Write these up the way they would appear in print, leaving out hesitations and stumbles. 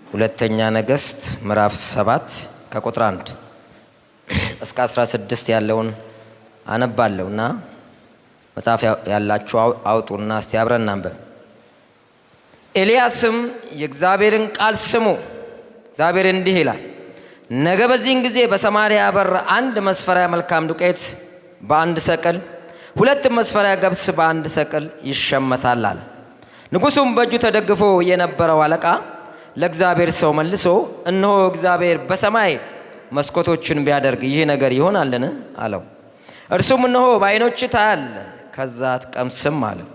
ሁለተኛ ነገሥት ምዕራፍ 7 ከቁጥር 1 እስከ 16 ያለውን አነባለሁ እና መጽሐፍ ያላችሁ አውጡና እስቲ አብረን እናንብብ። ኤልያስም የእግዚአብሔርን ቃል ስሙ፣ እግዚአብሔር እንዲህ ይላል፣ ነገ በዚህን ጊዜ በሰማርያ በር አንድ መስፈሪያ መልካም ዱቄት በአንድ ሰቅል፣ ሁለትም መስፈሪያ ገብስ በአንድ ሰቅል ይሸመታል አለ። ንጉሡም በእጁ ተደግፎ የነበረው አለቃ ለእግዚአብሔር ሰው መልሶ፣ እነሆ እግዚአብሔር በሰማይ መስኮቶችን ቢያደርግ ይህ ነገር ይሆናልን? አለው። እርሱም እነሆ በዓይኖችህ ታያለህ፣ ከዛ አትቀምስም አለው።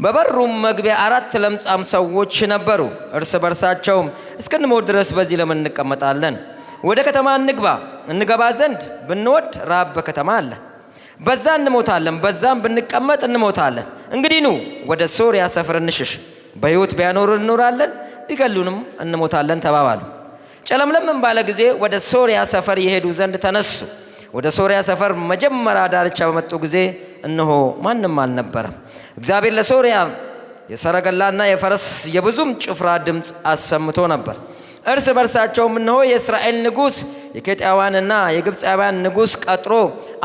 በበሩም መግቢያ አራት ለምጻም ሰዎች ነበሩ። እርስ በርሳቸውም፣ እስክንሞት ድረስ በዚህ ለምን እንቀመጣለን? ወደ ከተማ እንግባ እንገባ ዘንድ ብንወድ ራብ በከተማ አለ፣ በዛ እንሞታለን፣ በዛም ብንቀመጥ እንሞታለን። እንግዲህ ኑ ወደ ሶርያ ሰፈር እንሽሽ፣ በሕይወት ቢያኖሩን እንኖራለን፣ ቢገሉንም እንሞታለን ተባባሉ። ጨለምለምም ባለ ጊዜ ወደ ሶርያ ሰፈር ይሄዱ ዘንድ ተነሱ። ወደ ሶርያ ሰፈር መጀመሪያ ዳርቻ በመጡ ጊዜ እነሆ ማንም አልነበረም። እግዚአብሔር ለሶርያ የሰረገላና የፈረስ የብዙም ጭፍራ ድምፅ አሰምቶ ነበር። እርስ በርሳቸውም፣ እነሆ የእስራኤል ንጉሥ የኬጢያውያንና የግብፃውያን ንጉሥ ቀጥሮ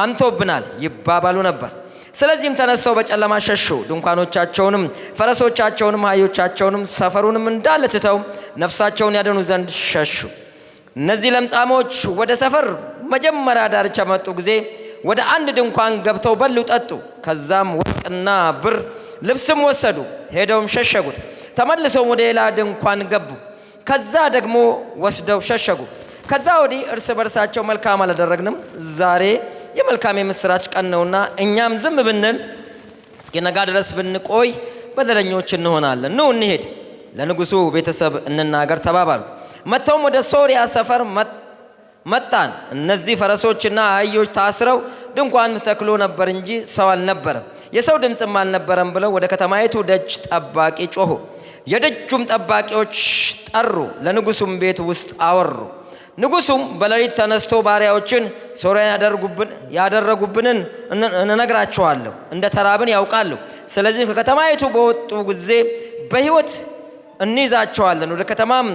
አምጥቶብናል ይባባሉ ነበር። ስለዚህም ተነስተው በጨለማ ሸሹ። ድንኳኖቻቸውንም፣ ፈረሶቻቸውንም፣ አህዮቻቸውንም፣ ሰፈሩንም እንዳለ ትተው ነፍሳቸውን ያድኑ ዘንድ ሸሹ። እነዚህ ለምጻሞች ወደ ሰፈር መጀመሪያ ዳርቻ በመጡ ጊዜ ወደ አንድ ድንኳን ገብተው በሉ፣ ጠጡ። ከዛም ወርቅና ብር ልብስም ወሰዱ፣ ሄደውም ሸሸጉት። ተመልሰውም ወደ ሌላ ድንኳን ገቡ። ከዛ ደግሞ ወስደው ሸሸጉ። ከዛ ወዲህ እርስ በርሳቸው፣ መልካም አላደረግንም፣ ዛሬ የመልካም የምስራች ቀን ነውና እኛም ዝም ብንል እስኪነጋ ድረስ ብንቆይ በደለኞች እንሆናለን። ኑ እንሂድ፣ ለንጉሱ ቤተሰብ እንናገር ተባባሉ። መጥተውም ወደ ሶርያ ሰፈር መጣን። እነዚህ ፈረሶችና አህዮች ታስረው ድንኳን ተተክሎ ነበር እንጂ ሰው አልነበረም፣ የሰው ድምፅም አልነበረም ብለው ወደ ከተማይቱ ደጅ ጠባቂ ጮኹ። የደጁም ጠባቂዎች ጠሩ፣ ለንጉሱም ቤት ውስጥ አወሩ። ንጉሱም በሌሊት ተነስቶ ባሪያዎችን፣ ሶርያን ያደረጉብንን እነግራቸዋለሁ፣ እንደ ተራብን ያውቃሉ። ስለዚህ ከከተማይቱ በወጡ ጊዜ በሕይወት እንይዛቸዋለን፣ ወደ ከተማም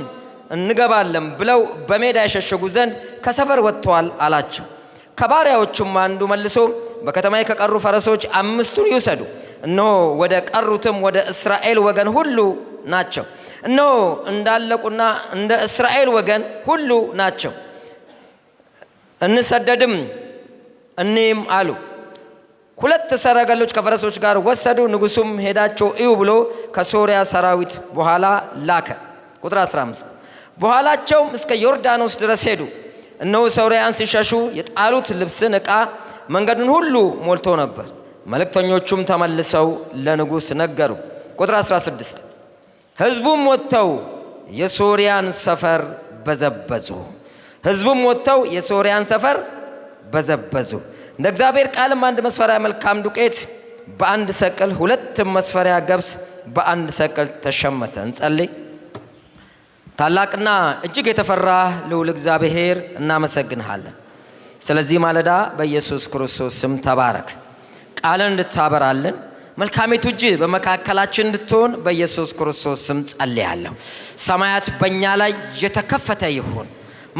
እንገባለን ብለው በሜዳ የሸሸጉ ዘንድ ከሰፈር ወጥተዋል አላቸው። ከባሪያዎቹም አንዱ መልሶ፣ በከተማ ከቀሩ ፈረሶች አምስቱን ይውሰዱ፣ እነሆ ወደ ቀሩትም ወደ እስራኤል ወገን ሁሉ ናቸው። እነሆ እንዳለቁና እንደ እስራኤል ወገን ሁሉ ናቸው። እንሰደድም እንይም አሉ። ሁለት ሰረገሎች ከፈረሶች ጋር ወሰዱ። ንጉሱም ሄዳችሁ እዩ ብሎ ከሶርያ ሰራዊት በኋላ ላከ። ቁጥር 15፣ በኋላቸውም እስከ ዮርዳኖስ ድረስ ሄዱ። እነሆ ሶርያውያን ሲሸሹ የጣሉት ልብስና ዕቃ መንገዱን ሁሉ ሞልቶ ነበር። መልእክተኞቹም ተመልሰው ለንጉሥ ነገሩ። ቁጥር 16፣ ሕዝቡም ወጥተው የሶርያን ሰፈር በዘበዙ። ሕዝቡም ወጥተው የሶርያን ሰፈር በዘበዙ። እንደ እግዚአብሔር ቃልም አንድ መስፈሪያ መልካም ዱቄት በአንድ ሰቅል፣ ሁለትም መስፈሪያ ገብስ በአንድ ሰቅል ተሸመተ። እንጸልይ። ታላቅና እጅግ የተፈራህ ልዑል እግዚአብሔር፣ እናመሰግንሃለን። ስለዚህ ማለዳ በኢየሱስ ክርስቶስ ስም ተባረክ። ቃልህን እንድታበራልን፣ መልካሚቱ እጅህ በመካከላችን እንድትሆን በኢየሱስ ክርስቶስ ስም ጸልያለሁ። ሰማያት በእኛ ላይ የተከፈተ ይሁን።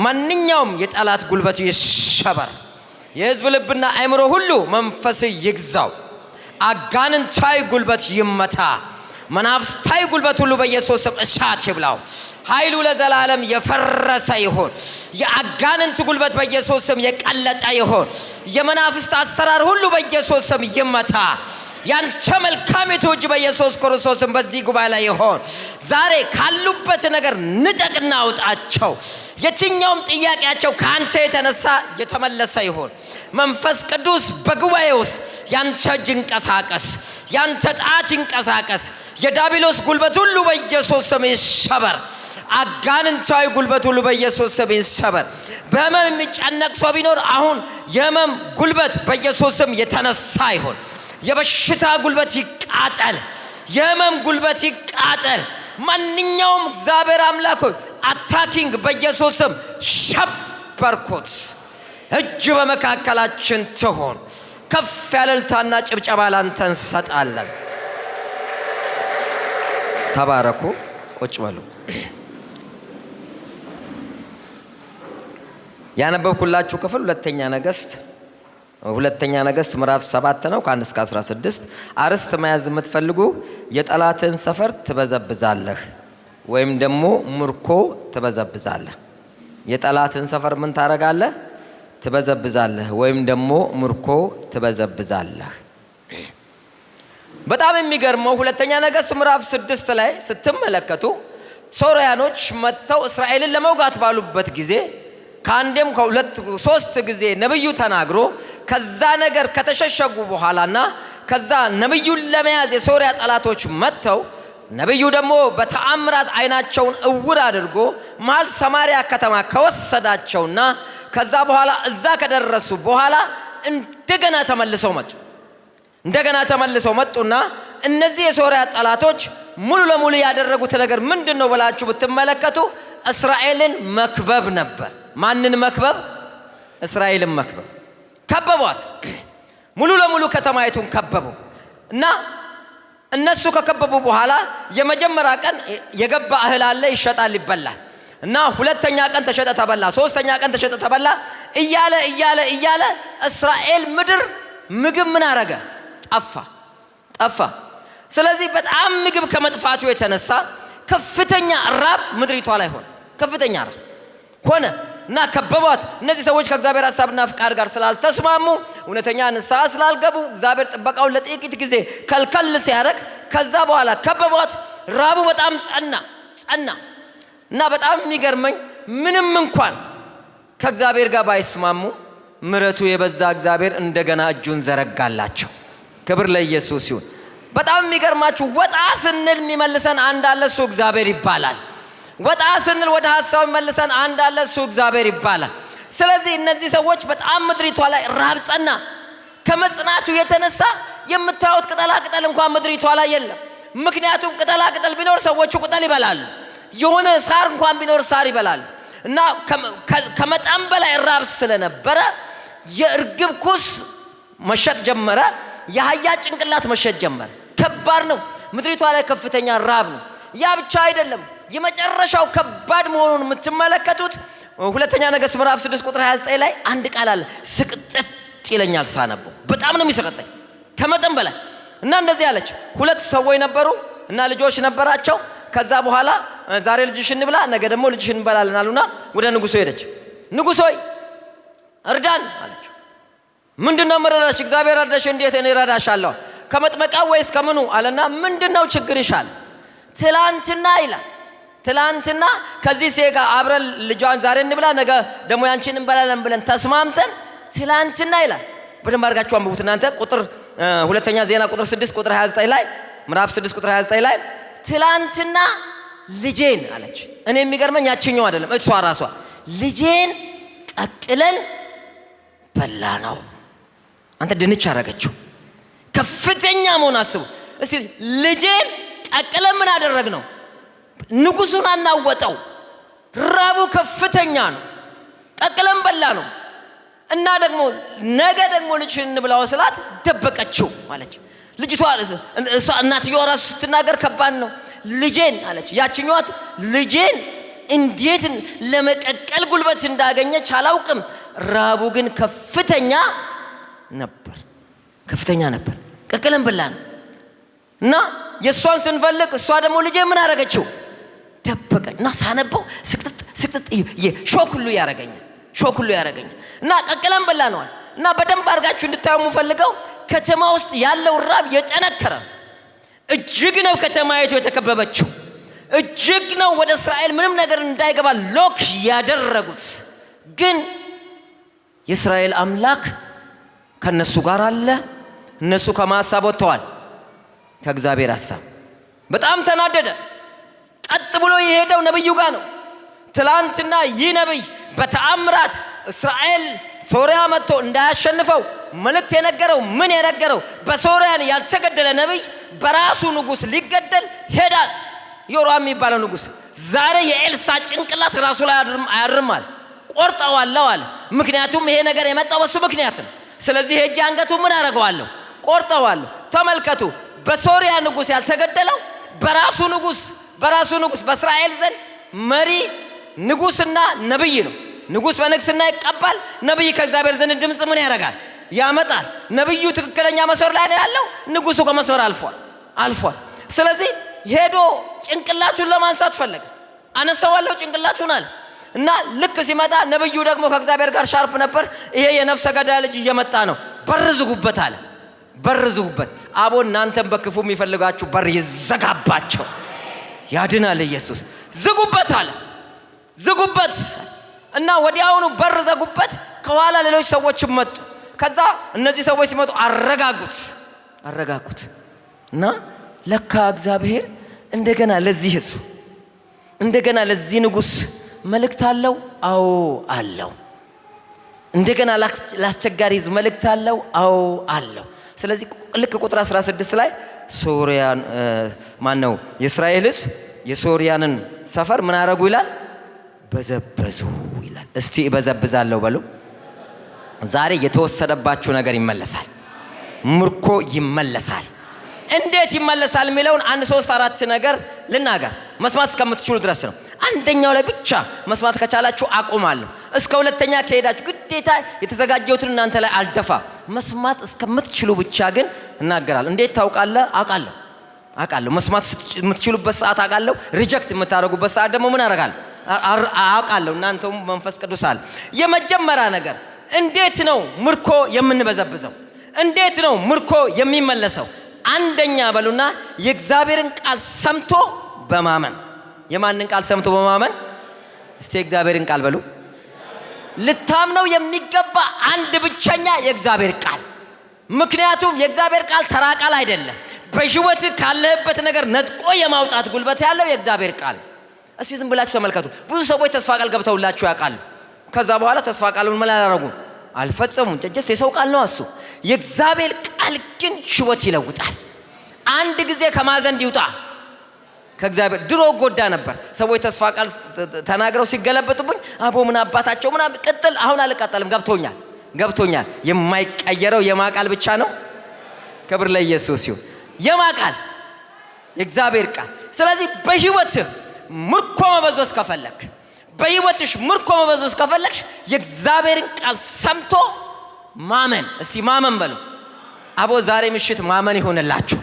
ማንኛውም የጠላት ጉልበቱ ይሰበር። የሕዝብ ልብና አእምሮ ሁሉ መንፈስህ ይግዛው። አጋንንታዊ ጉልበት ይመታ። መናፍስታዊ ጉልበት ሁሉ በኢየሱስ ስም እሳት ይብላው። ኃይሉ ለዘላለም የፈረሰ ይሁን። የአጋንንት ጉልበት በኢየሱስ ስም የቀለጠ ይሁን። የመናፍስት አሰራር ሁሉ በኢየሱስ ስም ይመታ። ያንተ መልካሚቱ እጅ በኢየሱስ ክርስቶስ ስም በዚህ ጉባኤ ላይ ይሁን። ዛሬ ካሉበት ነገር ንጠቅና አውጣቸው። የትኛውም ጥያቄያቸው ከአንተ የተነሳ የተመለሰ ይሁን። መንፈስ ቅዱስ፣ በጉባኤ ውስጥ ያንተ እጅ ይንቀሳቀስ፣ ያንተ ጣት ይንቀሳቀስ። የዳቢሎስ ጉልበት ሁሉ በኢየሱስ ስም ይሰበር። አጋንንታዊ ጉልበት ሁሉ በኢየሱስ ስም ይሰበር። በህመም የሚጨነቅ ሰው ቢኖር አሁን የህመም ጉልበት በኢየሱስ ስም የተነሳ ይሁን። የበሽታ ጉልበት ይቃጠል። የህመም ጉልበት ይቃጠል። ማንኛውም፣ እግዚአብሔር አምላክ ሆይ፣ attacking በኢየሱስ ስም ሰበርኩት። እጅህ በመካከላችን ትሁን። ከፍ ያለ እልልታና ጭብጨባ ላንተ እንሰጣለን። ተባረኩ። ቁጭ በሉ። ያነበብኩላችሁ ክፍል ሁለተኛ ነገሥት ምዕራፍ 7 ነው፣ ከ1 እስከ 16። አርዕስት መያዝ የምትፈልጉ የጠላትን ሰፈር ትበዘብዛለህ ወይም ደግሞ ምርኮ ትበዘብዛለህ። የጠላትን ሰፈር ምን ታረጋለህ? ትበዘብዛለህ ወይም ደግሞ ምርኮ ትበዘብዛለህ። በጣም የሚገርመው ሁለተኛ ነገሥት ምዕራፍ 6 ላይ ስትመለከቱ ሶርያኖች መጥተው እስራኤልን ለመውጋት ባሉበት ጊዜ ከአንዴም ከሁለት ሶስት ጊዜ ነብዩ ተናግሮ ከዛ ነገር ከተሸሸጉ በኋላና ከዛ ነብዩን ለመያዝ የሶርያ ጠላቶች መጥተው ነብዩ ደግሞ በተአምራት አይናቸውን እውር አድርጎ መሀል ሰማሪያ ከተማ ከወሰዳቸውና ከዛ በኋላ እዛ ከደረሱ በኋላ እንደገና ተመልሰው መጡ። እንደገና ተመልሰው መጡና እነዚህ የሶርያ ጠላቶች ሙሉ ለሙሉ ያደረጉት ነገር ምንድን ነው ብላችሁ ብትመለከቱ እስራኤልን መክበብ ነበር። ማንን መክበብ? እስራኤልን መክበብ። ከበቧት። ሙሉ ለሙሉ ከተማይቱን ከበቡ እና እነሱ ከከበቡ በኋላ የመጀመሪያ ቀን የገባ እህል አለ፣ ይሸጣል፣ ይበላል። እና ሁለተኛ ቀን ተሸጠ፣ ተበላ። ሶስተኛ ቀን ተሸጠ፣ ተበላ። እያለ እያለ እያለ እስራኤል ምድር ምግብ ምን አረገ? ጠፋ፣ ጠፋ። ስለዚህ በጣም ምግብ ከመጥፋቱ የተነሳ ከፍተኛ ራብ ምድሪቷ ላይ ሆነ። ከፍተኛ ራብ ሆነ እና ከበቧት። እነዚህ ሰዎች ከእግዚአብሔር ሀሳብና ፍቃድ ጋር ስላልተስማሙ፣ እውነተኛ ንስሐ ስላልገቡ፣ እግዚአብሔር ጥበቃውን ለጥቂት ጊዜ ከልከል ሲያደርግ ከዛ በኋላ ከበቧት። ራቡ በጣም ጸና ጸና። እና በጣም የሚገርመኝ ምንም እንኳን ከእግዚአብሔር ጋር ባይስማሙ ምሕረቱ የበዛ እግዚአብሔር እንደገና እጁን ዘረጋላቸው። ክብር ለኢየሱስ ይሁን። በጣም የሚገርማችሁ ወጣ ስንል የሚመልሰን አንድ አለ፣ እሱ እግዚአብሔር ይባላል። ወጣ ስንል ወደ ሀሳቡ የሚመልሰን አንድ አለ፣ እሱ እግዚአብሔር ይባላል። ስለዚህ እነዚህ ሰዎች በጣም ምድሪቷ ላይ ራብ ጸና። ከመጽናቱ የተነሳ የምታዩት ቅጠላ ቅጠል እንኳን ምድሪቷ ላይ የለም። ምክንያቱም ቅጠላ ቅጠል ቢኖር ሰዎቹ ቅጠል ይበላሉ። የሆነ ሳር እንኳን ቢኖር ሳር ይበላሉ። እና ከመጠን በላይ ራብ ስለነበረ የእርግብ ኩስ መሸጥ ጀመረ። የአህያ ጭንቅላት መሸጥ ጀመረ። ከባድ ነው። ምድሪቷ ላይ ከፍተኛ ራብ ነው። ያ ብቻ አይደለም። የመጨረሻው ከባድ መሆኑን የምትመለከቱት ሁለተኛ ነገሥት ምዕራፍ 6 ቁጥር 29 ላይ አንድ ቃል አለ። ስቅጥጥ ይለኛል ሳነበው። በጣም ነው የሚሰቀጥጠኝ ከመጠን በላይ። እና እንደዚህ አለች። ሁለት ሰዎች ነበሩ እና ልጆች ነበራቸው። ከዛ በኋላ ዛሬ ልጅሽን እንብላ፣ ነገ ደግሞ ልጅሽን እንበላለን አሉና ወደ ንጉሱ ሄደች። ንጉሥ ሆይ እርዳን አለችው። ምንድነው የምረዳሽ? እግዚአብሔር ረዳሽ፣ እንዴት እኔ እረዳሻለሁ? ከመጥመቂያው ወይስ ከምኑ አለና ምንድነው ችግርሽ አለ። ትላንትና ይላል፣ ትላንትና ከዚህ ሴት ጋር አብረን ልጇን ዛሬ እንብላ ነገ ደግሞ ያንቺን እንበላለን ብለን ተስማምተን ትላንትና ይላል። በደንብ አድርጋችሁ አንብቡት እናንተ፣ ቁጥር ሁለተኛ ዜና ቁጥር 6 ቁጥር 29 ላይ፣ ምዕራፍ 6 ቁጥር 29 ላይ ትላንትና ልጄን አለች። እኔ የሚገርመኝ ያችኛው አይደለም፣ እሷ ራሷ ልጄን ቀቅለን በላነው። አንተ ድንች አረገችው። ከፍተኛ መሆን አስቡ እስቲ። ልጄን ቀቅለን ምን አደረግነው? ንጉሱን አናወጠው። ራቡ ከፍተኛ ነው። ቀቅለን በላነው። እና ደግሞ ነገ ደግሞ ልጅሽን እንብላው ስላት ደበቀችው አለች። ልጅቷ እሷ እናትየዋ ራሱ ስትናገር ከባድ ነው። ልጄን አለች። ያችኛዋ ልጄን እንዴት ለመቀቀል ጉልበት እንዳገኘች አላውቅም። ራቡ ግን ከፍተኛ ነበር፣ ከፍተኛ ነበር። ቀቅለን በላነው። እና የእሷን ስንፈልግ እሷ ደግሞ ልጄ ምን አደረገችው? ደበቀ። እና ሳነበው ስቅጥጥ ስቅጥጥ shock ሁሉ ያደረገኛል፣ shock ሁሉ ያደረገኛል። እና ቀቅለን በላነው። እና በደንብ አድርጋችሁ እንድታዩ የምፈልገው ከተማ ውስጥ ያለው ራብ የጠነከረ እጅግ ነው። ከተማይቱ የተከበበችው እጅግ ነው። ወደ እስራኤል ምንም ነገር እንዳይገባ lock ያደረጉት፣ ግን የእስራኤል አምላክ ከነሱ ጋር አለ። እነሱ ከማን ሀሳብ ወጥተዋል? ከእግዚአብሔር ሀሳብ። በጣም ተናደደ። ቀጥ ብሎ የሄደው ነብዩ ጋር ነው። ትላንትና ይህ ነብይ በተአምራት እስራኤል ሶርያ መጥቶ እንዳያሸንፈው መልእክት የነገረው፣ ምን የነገረው፣ በሶርያን ያልተገደለ ነብይ በራሱ ንጉሥ ሊገደል ሄዳል። ዮራም የሚባለው ንጉሥ ዛሬ የኤልሳ ጭንቅላት ራሱ ላይ አያድርም አለ። ቆርጠዋለሁ አለ። ምክንያቱም ይሄ ነገር የመጣው በሱ ምክንያት ነው። ስለዚህ ሄጄ አንገቱ ምን አደርገዋለሁ? ቆርጠዋለሁ። ተመልከቱ፣ በሶርያ ንጉሥ ያልተገደለው በራሱ ንጉሥ፣ በእስራኤል ዘንድ መሪ ንጉሥና ነብይ ነው። ንጉሥ በንግስና ይቀባል። ነብይ ከእግዚአብሔር ዘንድ ድምፅ ምን ያደርጋል? ያመጣል። ነብዩ ትክክለኛ መስመር ላይ ነው ያለው። ንጉሱ ከመስመር አልፏል አልፏል። ስለዚህ ሄዶ ጭንቅላቱን ለማንሳት ፈለገ። አነሳዋለሁ ጭንቅላቱን አለ እና ልክ ሲመጣ ነብዩ ደግሞ ከእግዚአብሔር ጋር sharp ነበር። ይሄ የነፍሰ ገዳይ ልጅ እየመጣ ነው፣ በር ዝጉበት አለ። በር ዝጉበት። አቦ እናንተም በክፉ የሚፈልጋችሁ በር ይዘጋባቸው። ያድናል ኢየሱስ። ዝጉበት አለ። ዝጉበት እና ወዲያውኑ በር ዘጉበት። ከኋላ ሌሎች ሰዎችም መጡ። ከዛ እነዚህ ሰዎች ሲመጡ አረጋጉት አረጋጉት። እና ለካ እግዚአብሔር እንደገና ለዚህ ህዝብ፣ እንደገና ለዚህ ንጉስ መልእክት አለው። አዎ አለው። እንደገና ላስቸጋሪ ህዝብ መልእክት አለው። አዎ አለው። ስለዚህ ልክ ቁጥር 16 ላይ ሶርያን ማን ነው የእስራኤል ህዝብ የሶርያንን ሰፈር ምን አረጉ ይላል? በዘበዙ ይላል። እስቲ እበዘብዛለሁ በሉ። ዛሬ የተወሰደባችሁ ነገር ይመለሳል። ምርኮ ይመለሳል። እንዴት ይመለሳል የሚለውን አንድ ሶስት አራት ነገር ልናገር፣ መስማት እስከምትችሉ ድረስ ነው። አንደኛው ላይ ብቻ መስማት ከቻላችሁ አቆማለሁ። እስከ ሁለተኛ ከሄዳችሁ ግዴታ የተዘጋጀሁትን እናንተ ላይ አልደፋ። መስማት እስከምትችሉ ብቻ ግን እናገራለሁ። እንዴት ታውቃለህ? አውቃለሁ አውቃለሁ። መስማት የምትችሉበት ሰዓት አውቃለሁ። Reject የምታደርጉበት ሰዓት ደግሞ ምን አደርጋለሁ? አውቃለሁ። እናንተም መንፈስ ቅዱስ አለ። የመጀመሪያ ነገር እንዴት ነው ምርኮ የምንበዘብዘው? እንዴት ነው ምርኮ የሚመለሰው? አንደኛ በሉና የእግዚአብሔርን ቃል ሰምቶ በማመን። የማንን ቃል ሰምቶ በማመን? እስቲ የእግዚአብሔርን ቃል በሉ። ልታምነው የሚገባ አንድ ብቸኛ የእግዚአብሔር ቃል። ምክንያቱም የእግዚአብሔር ቃል ተራ ቃል አይደለም። በህይወት ካለህበት ነገር ነጥቆ የማውጣት ጉልበት ያለው የእግዚአብሔር ቃል። እስቲ ዝም ብላችሁ ተመልከቱ። ብዙ ሰዎች ተስፋ ቃል ገብተውላችሁ ያውቃሉ። ከዛ በኋላ ተስፋ ቃሉን ምን አላደረጉም? አልፈጸሙም። Just የሰው ቃል ነው እሱ። የእግዚአብሔር ቃል ግን ህይወት ይለውጣል። አንድ ጊዜ ከማዘንድ ይውጣ ከእግዚአብሔር። ድሮ ጎዳ ነበር። ሰዎች ተስፋ ቃል ተናግረው ሲገለበጡብኝ አቦ ምን አባታቸው ምናምን ቅጥል። አሁን አልቃጠልም። ገብቶኛል ገብቶኛል። የማይቀየረው የማ ቃል ብቻ ነው። ክብር ለኢየሱስ ይሁን። የማ ቃል? የእግዚአብሔር ቃል። ስለዚህ በህይወትህ ምርኮ መበዝበዝ ከፈለክ፣ በህይወትሽ ምርኮ መበዝበዝ ከፈለግሽ የእግዚአብሔርን ቃል ሰምቶ ማመን። እስቲ ማመን በሉ። አቦ ዛሬ ምሽት ማመን ይሆንላችሁ።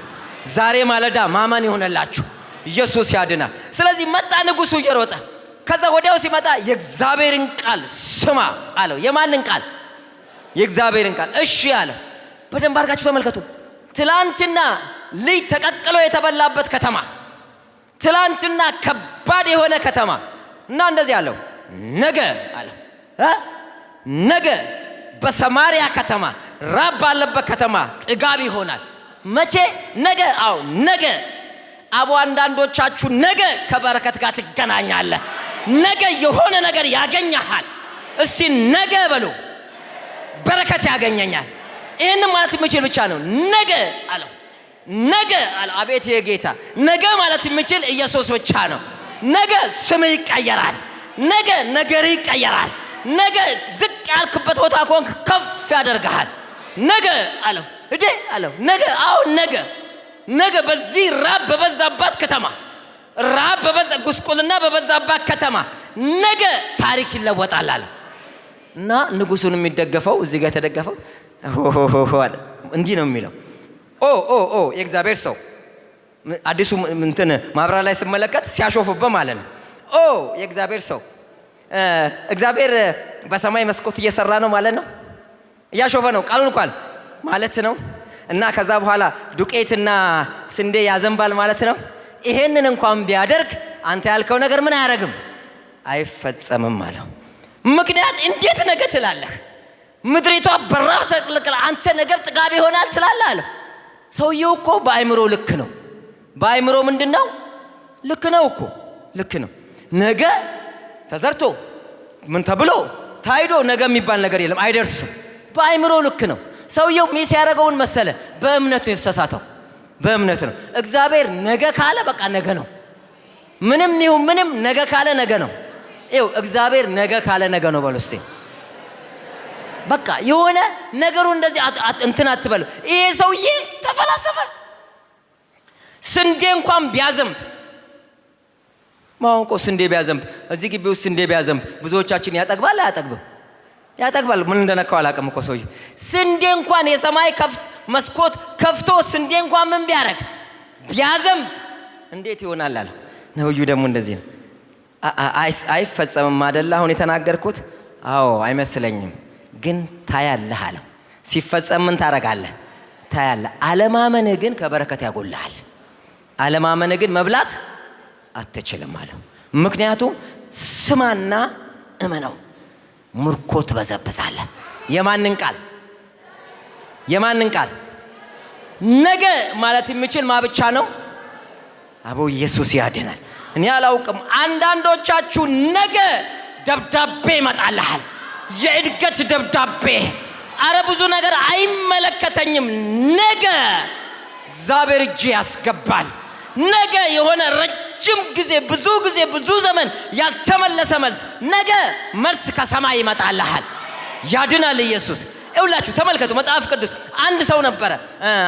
ዛሬ ማለዳ ማመን ይሆንላችሁ። ኢየሱስ ያድናል። ስለዚህ መጣ ንጉሱ እየሮጠ። ከዛ ወዲያው ሲመጣ የእግዚአብሔርን ቃል ስማ አለው። የማንን ቃል? የእግዚአብሔርን ቃል። እሺ አለ። በደንብ አድርጋችሁ ተመልከቱ። ትላንትና ልጅ ተቀቅሎ የተበላበት ከተማ፣ ትላንትና ከባድ የሆነ ከተማ እና እንደዚህ አለው፣ ነገ አለው እ ነገ በሰማሪያ ከተማ ራብ ባለበት ከተማ ጥጋብ ይሆናል። መቼ? ነገ። አዎ ነገ። አቦ አንዳንዶቻችሁ ነገ ከበረከት ጋር ትገናኛለህ። ነገ የሆነ ነገር ያገኘሃል። እስቲ ነገ በሉ። በረከት ያገኘኛል። ይህንን ማለት የሚችል ብቻ ነው። ነገ አለው። ነገ አለው። አቤት የጌታ ነገ ማለት የሚችል ኢየሱስ ብቻ ነው። ነገ ስም ይቀየራል። ነገ ነገር ይቀየራል። ነገ ዝቅ ያልክበት ቦታ ከሆንክ ከፍ ያደርግሃል። ነገ አለው። እዴ አለው። ነገ። አዎ ነገ። ነገ በዚህ ራብ በበዛባት ከተማ፣ ራብ በበዛ፣ ጉስቁልና በበዛባት ከተማ ነገ ታሪክ ይለወጣል አለ። እና ንጉሱን የሚደገፈው እዚህ ጋር የተደገፈው ሆሆሆ አለ። እንዲህ ነው የሚለው። ኦ ኦ ኦ የእግዚአብሔር ሰው፣ አዲሱ እንትን ማብራሪያ ላይ ስመለከት ሲያሾፉበት ማለት ነው። ኦ የእግዚአብሔር ሰው፣ እግዚአብሔር በሰማይ መስኮት እየሰራ ነው ማለት ነው። እያሾፈ ነው ቃሉን እንኳን ማለት ነው። እና ከዛ በኋላ ዱቄትና ስንዴ ያዘንባል ማለት ነው። ይሄንን እንኳን ቢያደርግ አንተ ያልከው ነገር ምን አያደርግም? አይፈጸምም አለው። ምክንያት እንዴት ነገ ትላለህ? ምድሪቷ በራብ ተጥለቅልቃ አንተ ነገ ጥጋብ ይሆናል ትላለህ አለው። ሰውየው እኮ በአእምሮ ልክ ነው። በአእምሮ ምንድነው? ልክ ነው እኮ ልክ ነው። ነገ ተዘርቶ ምን ተብሎ ታይዶ ነገ የሚባል ነገር የለም፣ አይደርስም። በአእምሮ ልክ ነው። ሰውየው miss ያደረገውን መሰለ። በእምነቱ የተሳሳተው በእምነት ነው። እግዚአብሔር ነገ ካለ በቃ ነገ ነው። ምንም ይሁን ምንም ነገ ካለ ነገ ነው። ይኸው እግዚአብሔር ነገ ካለ ነገ ነው በሉ እስቲ። በቃ የሆነ ነገሩ እንደዚህ እንትን አትበሉ። ይሄ ሰውዬ ተፈላሰፈ። ስንዴ እንኳን ቢያዘንብ ማንቆ ስንዴ ቢያዘንብ፣ እዚህ ግቢ ውስጥ ስንዴ ቢያዘንብ ብዙዎቻችን ያጠግባል አያጠግብም? ያጠግባል። ምን እንደነካው አላውቅም እኮ ሰውዬው። ስንዴ እንኳን የሰማይ መስኮት ከፍቶ ስንዴ እንኳን ምን ቢያደርግ ቢያዘንብ እንዴት ይሆናል አለ። ነብዩ ደግሞ እንደዚህ ነው። አይፈጸምም አይደለ አሁን የተናገርኩት? አዎ አይመስለኝም፣ ግን ታያለህ አለው። ሲፈጸም ምን ታረጋለህ? ታያለህ። አለማመንህ ግን ከበረከት ያጎልሃል። አለማመንህ ግን መብላት አትችልም አለው። ምክንያቱም ስማና እመነው፣ ምርኮ ትበዘብዛለህ። የማንን ቃል? የማንን ቃል? ነገ ማለት የሚችል ማ ብቻ ነው? አቦ ኢየሱስ ያድናል። እኔ አላውቅም። አንዳንዶቻችሁ ነገ ደብዳቤ ይመጣልሃል፣ የእድገት ደብዳቤ። አረ ብዙ ነገር አይመለከተኝም። ነገ እግዚአብሔር እጅ ያስገባል። ነገ የሆነ ረጅም ጊዜ፣ ብዙ ጊዜ፣ ብዙ ዘመን ያልተመለሰ መልስ፣ ነገ መልስ ከሰማይ ይመጣልሃል። ያድናል ኢየሱስ። ይኸውላችሁ ተመልከቱ፣ መጽሐፍ ቅዱስ አንድ ሰው ነበረ።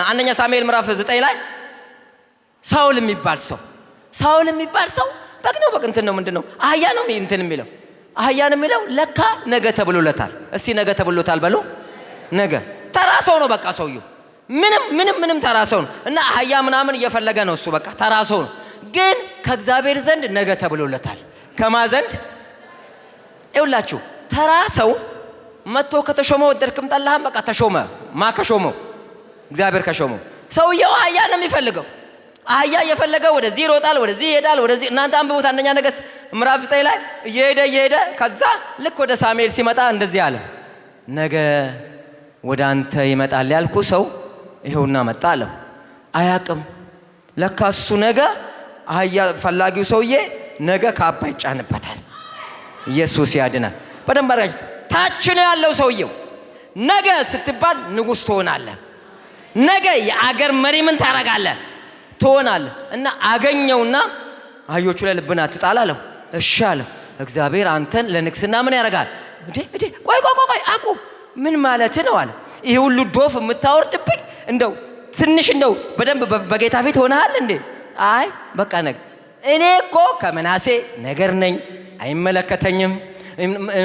አንደኛ ሳሙኤል ምዕራፍ 9 ላይ ሳውል የሚባል ሰው፣ ሳውል የሚባል ሰው በግ ነው፣ በግ እንትን ነው፣ ምንድን ነው፣ አህያ ነው እንትን የሚለው፣ አህያ ነው የሚለው። ለካ ነገ ተብሎለታል። እስቲ ነገ ተብሎታል በሉ። ነገ ተራ ሰው ነው። በቃ ሰውየው ምንም ምንም ምንም ተራ ሰው ነው እና አህያ ምናምን እየፈለገ ነው እሱ፣ በቃ ተራ ሰው ነው። ግን ከእግዚአብሔር ዘንድ ነገ ተብሎለታል። ከማ ዘንድ? ይኸውላችሁ ተራ ሰው መጥቶ ከተሾመ ወደድክም ጠላህም በቃ ተሾመ። ማ ከሾመው? እግዚአብሔር ከሾመው። ሰውየው አህያ ነው የሚፈልገው። አህያ እየፈለገ ወደዚህ ይሮጣል፣ ወደዚህ ይሄዳል፣ ወደዚህ። እናንተ አንብቡት አንደኛ ነገሥት ምዕራፍ 9 ላይ እየሄደ እየሄደ ከዛ ልክ ወደ ሳሙኤል ሲመጣ እንደዚህ አለ፣ ነገ ወደ አንተ ይመጣል ያልኩ ሰው ይኸውና መጣ አለው። አያቅም ለካ እሱ ነገ አህያ ፈላጊው ሰውዬ ነገ ካባ ይጫንበታል። ኢየሱስ ያድናል። በደንብ አድርጋችሁ ታች ነው ያለው ሰውየው። ነገ ስትባል ንጉሥ ትሆናለህ። ነገ የአገር መሪ ምን ታረጋለህ? ትሆናለህ። እና አገኘውና አህዮቹ ላይ ልብን አትጣል አለው። እሺ አለው። እግዚአብሔር አንተን ለንግስና ምን ያደርጋል? እንዴ እንዴ፣ ቆይ ቆይ ቆይ አቁም፣ ምን ማለት ነው አለ። ይሄ ሁሉ ዶፍ የምታወርድብኝ እንደው ትንሽ እንደው በደንብ በጌታ ፊት ሆነሃል እንዴ? አይ በቃ ነገ እኔ እኮ ከምናሴ ነገር ነኝ፣ አይመለከተኝም።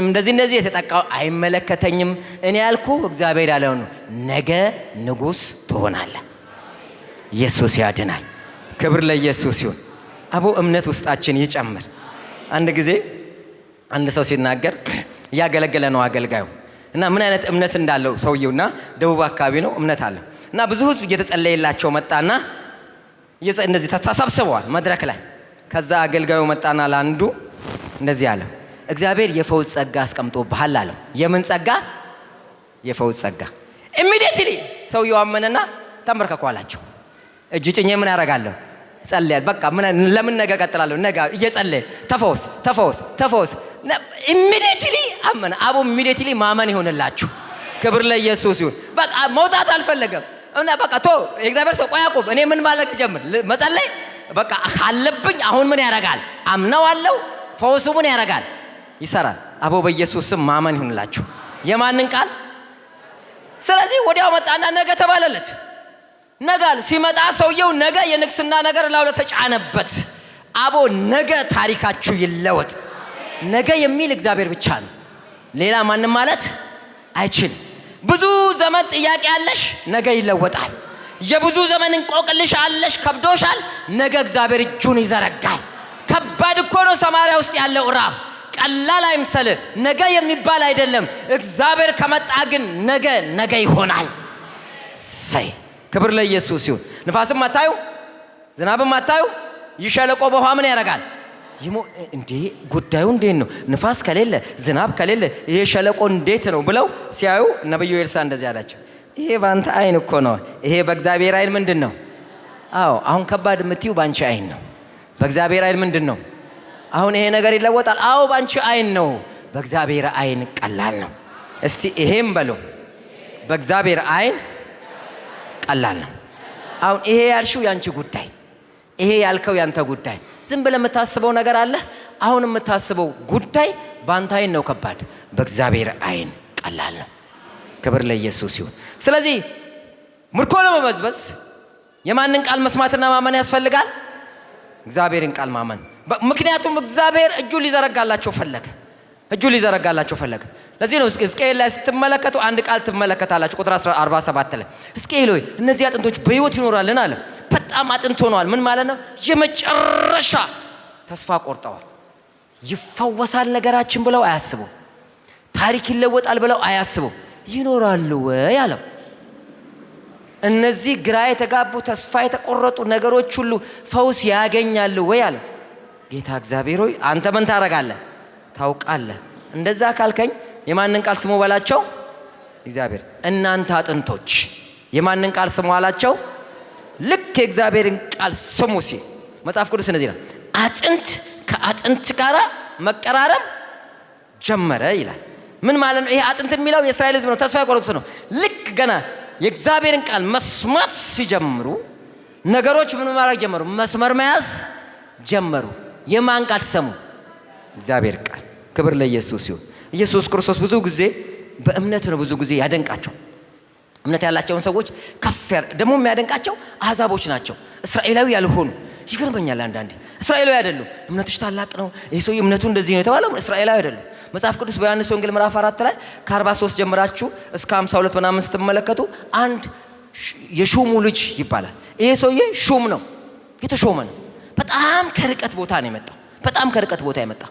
እንደዚህ እንደዚህ የተጠቃው አይመለከተኝም። እኔ ያልኩ እግዚአብሔር ያለው ነው። ነገ ንጉሥ ትሆናለህ። ኢየሱስ ያድናል። ክብር ለኢየሱስ ይሁን። አቦ እምነት ውስጣችን ይጨምር። አንድ ጊዜ አንድ ሰው ሲናገር እያገለገለ ነው አገልጋዩ እና ምን አይነት እምነት እንዳለው ሰውየውና ደቡብ አካባቢ ነው እምነት አለ እና ብዙ ህዝብ እየተጸለየላቸው መጣና እንደዚህ ተሰብስበዋል መድረክ ላይ። ከዛ አገልጋዩ መጣና ለአንዱ እንደዚህ አለ፣ እግዚአብሔር የፈውስ ጸጋ አስቀምጦብሃል አለው። የምን ጸጋ? የፈውስ ጸጋ። Immediately ሰውየው አመነና ተንበርከኩ አላቸው። እጅ ጭኜ ምን ያደርጋለሁ? ጸልያል። በቃ ምን ለምን ነገ እቀጥላለሁ? ነገ እየጸለየ ተፈወስ፣ ተፈወስ፣ ተፈወስ። Immediately አመነ። አቦ immediately ማመን ይሆንላችሁ። ክብር ለኢየሱስ ይሁን። በቃ መውጣት አልፈለገም እና በቃ ቶ የእግዚአብሔር ሰው ቆይ አቁም፣ እኔ ምን ማለት ልጀምር? መጸለይ በቃ ካለብኝ አሁን ምን ያደርጋል? አምነዋለሁ። ፈውሱ ምን ያደርጋል? ይሰራል። አቦ በኢየሱስ ስም ማመን ይሁንላችሁ። የማንን ቃል? ስለዚህ ወዲያው መጣና ነገ ተባለለት። ነገ ሲመጣ ሰውየው ነገ የንግስና ነገር ላው ተጫነበት። አቦ ነገ ታሪካችሁ ይለወጥ። ነገ የሚል እግዚአብሔር ብቻ ነው። ሌላ ማንም ማለት አይችልም። ብዙ ዘመን ጥያቄ አለሽ፣ ነገ ይለወጣል። የብዙ ዘመን እንቆቅልሽ አለሽ፣ ከብዶሻል። ነገ እግዚአብሔር እጁን ይዘረጋል። ከባድ እኮ ነው ሰማርያ ውስጥ ያለው ራብ፣ ቀላል አይምሰል። ነገ የሚባል አይደለም። እግዚአብሔር ከመጣ ግን ነገ ነገ ይሆናል። ሰይ ክብር ለኢየሱስ ይሁን። ንፋስም አታዩ፣ ዝናብም አታዩ። ይህ ሸለቆ በውሃ ምን ያደርጋል? እንዴ ጉዳዩ እንዴት ነው? ንፋስ ከሌለ ዝናብ ከሌለ ይሄ ሸለቆ እንዴት ነው ብለው ሲያዩ ነብዩ ኤልሳዕ እንደዚህ አላቸው፣ ይሄ በአንተ አይን እኮ ነው። ይሄ በእግዚአብሔር አይን ምንድን ነው? አዎ አሁን ከባድ የምትዩ በአንቺ አይን ነው። በእግዚአብሔር አይን ምንድን ነው? አሁን ይሄ ነገር ይለወጣል። አዎ በአንቺ አይን ነው። በእግዚአብሔር አይን ቀላል ነው። እስቲ ይሄም በሉ፣ በእግዚአብሔር አይን ቀላል ነው። አሁን ይሄ ያልሽው ያንቺ ጉዳይ፣ ይሄ ያልከው ያንተ ጉዳይ። ዝም ብለህ የምታስበው ነገር አለ። አሁን የምታስበው ጉዳይ በአንተ አይን ነው ከባድ፣ በእግዚአብሔር አይን ቀላል ነው። ክብር ለኢየሱስ ይሁን። ስለዚህ ምርኮ ለመበዝበዝ የማንን ቃል መስማትና ማመን ያስፈልጋል? እግዚአብሔርን ቃል ማመን። ምክንያቱም እግዚአብሔር እጁን ሊዘረጋላቸው ፈለገ። እጁን ሊዘረጋላቸው ፈለገ። ለዚህ ነው ሕዝቅኤል ላይ ስትመለከቱ አንድ ቃል ትመለከታላችሁ። ቁጥር 47 ላይ "ሕዝቅኤል ሆይ፣ እነዚህ አጥንቶች በሕይወት ይኖራልን?" አለ። በጣም አጥንት ሆነዋል። ምን ማለት ነው? የመጨረሻ ተስፋ ቆርጠዋል። ይፈወሳል ነገራችን ብለው አያስቡም። ታሪክ ይለወጣል ብለው አያስቡም። ይኖራሉ ወይ አለው። እነዚህ ግራ የተጋቡ፣ ተስፋ የተቆረጡ ነገሮች ሁሉ ፈውስ ያገኛሉ ወይ አለው። ጌታ እግዚአብሔር ሆይ፣ አንተ ምን ታደርጋለህ? ታውቃለህ። እንደዛ ካልከኝ የማንን ቃል ስሙ በላቸው? እግዚአብሔር። እናንተ አጥንቶች የማንን ቃል ስሙ አላቸው? ልክ የእግዚአብሔርን ቃል ስሙ ሲል መጽሐፍ ቅዱስ እንደዚህ ይላል፣ አጥንት ከአጥንት ጋር መቀራረብ ጀመረ ይላል። ምን ማለት ነው? ይሄ አጥንት የሚለው የእስራኤል ሕዝብ ነው፣ ተስፋ የቆረጡት ነው። ልክ ገና የእግዚአብሔርን ቃል መስማት ሲጀምሩ ነገሮች ምን ማድረግ ጀመሩ? መስመር መያዝ ጀመሩ። የማን ቃል ሰሙ? እግዚአብሔር ቃል። ክብር ለኢየሱስ ይሁን። ኢየሱስ ክርስቶስ ብዙ ጊዜ በእምነት ነው፣ ብዙ ጊዜ ያደንቃቸው። እምነት ያላቸውን ሰዎች ከፍ ደግሞ የሚያደንቃቸው አሕዛቦች ናቸው፣ እስራኤላዊ ያልሆኑ። ይገርመኛል አንዳንዴ፣ እስራኤላዊ አይደሉም። እምነትሽ ታላቅ ነው፣ ይህ ሰው እምነቱ እንደዚህ ነው የተባለው እስራኤላዊ አይደሉም። መጽሐፍ ቅዱስ በዮሐንስ ወንጌል ምዕራፍ 4 ላይ ከ43 ጀምራችሁ እስከ 52 ምናምን ስትመለከቱ አንድ የሹሙ ልጅ ይባላል። ይሄ ሰውዬ ሹም ነው፣ የተሾመ ነው። በጣም ከርቀት ቦታ ነው የመጣው። በጣም ከርቀት ቦታ የመጣ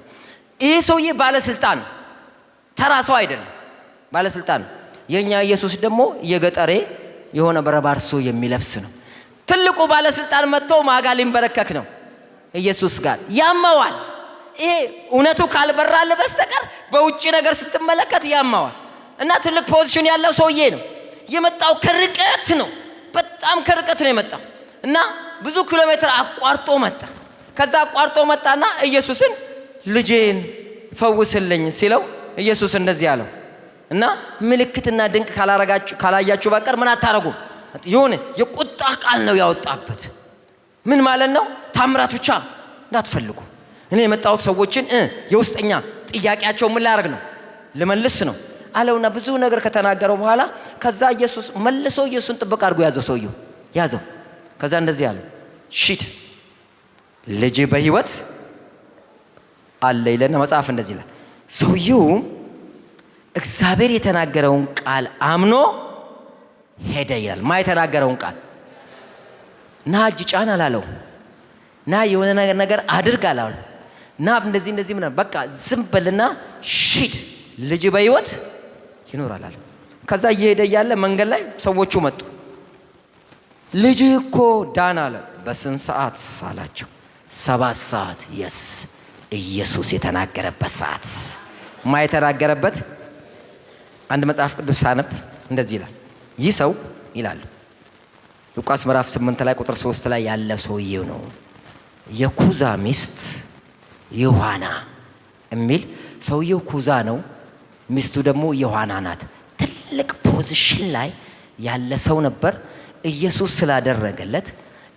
ይሄ ሰውዬ ባለስልጣን፣ ተራ ሰው አይደለም፣ ባለስልጣን ነው። የኛ ኢየሱስ ደግሞ የገጠሬ የሆነ በረባርሶ የሚለብስ ነው። ትልቁ ባለስልጣን መጥቶ ማጋ ሊንበረከክ ነው? ኢየሱስ ጋር። ያመዋል። ይሄ እውነቱ ካልበራልህ በስተቀር በውጭ ነገር ስትመለከት ያመዋል። እና ትልቅ position ያለው ሰውዬ ነው። የመጣው ከርቀት ነው። በጣም ከርቀት ነው የመጣው እና ብዙ ኪሎ ሜትር አቋርጦ መጣ። ከዛ አቋርጦ መጣና ኢየሱስን ልጄን ፈውስልኝ ሲለው ኢየሱስ እንደዚህ አለው እና ምልክትና ድንቅ ካላረጋችሁ፣ ካላያችሁ በቀር ምን አታረጉም። የሆነ የቁጣ ቃል ነው ያወጣበት። ምን ማለት ነው? ታምራት ብቻ እንዳትፈልጉ። እኔ የመጣሁት ሰዎችን የውስጠኛ ጥያቄያቸው ምን ላደርግ ነው? ልመልስ ነው አለውና ብዙ ነገር ከተናገረው በኋላ ከዛ ኢየሱስ መልሶ ኢየሱስን ጥብቅ አድርጎ ያዘው፣ ሰውየው ያዘው። ከዛ እንደዚህ አለው፣ ሂድ፣ ልጅህ በህይወት አለ ይለና መጽሐፍ እንደዚህ ይላል። ሰውየውም እግዚአብሔር የተናገረውን ቃል አምኖ ሄደ ይላል። ማ የተናገረውን ቃል? ና እጅ ጫን አላለው። ና የሆነ ነገር አድርግ አላለው። ና እንደዚህ እንደዚህ ምናምን፣ በቃ ዝም በልና ሂድ፣ ልጅህ በህይወት ይኖራል አለ። ከዛ እየሄደ እያለ መንገድ ላይ ሰዎቹ መጡ። ልጅህ እኮ ዳን አለ። በስንት ሰዓት አላቸው። 7 ሰዓት። Yes፣ ኢየሱስ የተናገረበት ሰዓት። ማ የተናገረበት? አንድ መጽሐፍ ቅዱስ ሳነብ እንደዚህ ይላል። ይህ ሰው ይላሉ፣ ሉቃስ ምዕራፍ 8 ላይ ቁጥር 3 ላይ ያለ ሰውዬው ነው። የኩዛ ሚስት ዮሐና የሚል፣ ሰውየው ኩዛ ነው፣ ሚስቱ ደግሞ ዮሐና ናት። ትልቅ position ላይ ያለ ሰው ነበር። ኢየሱስ ስላደረገለት፣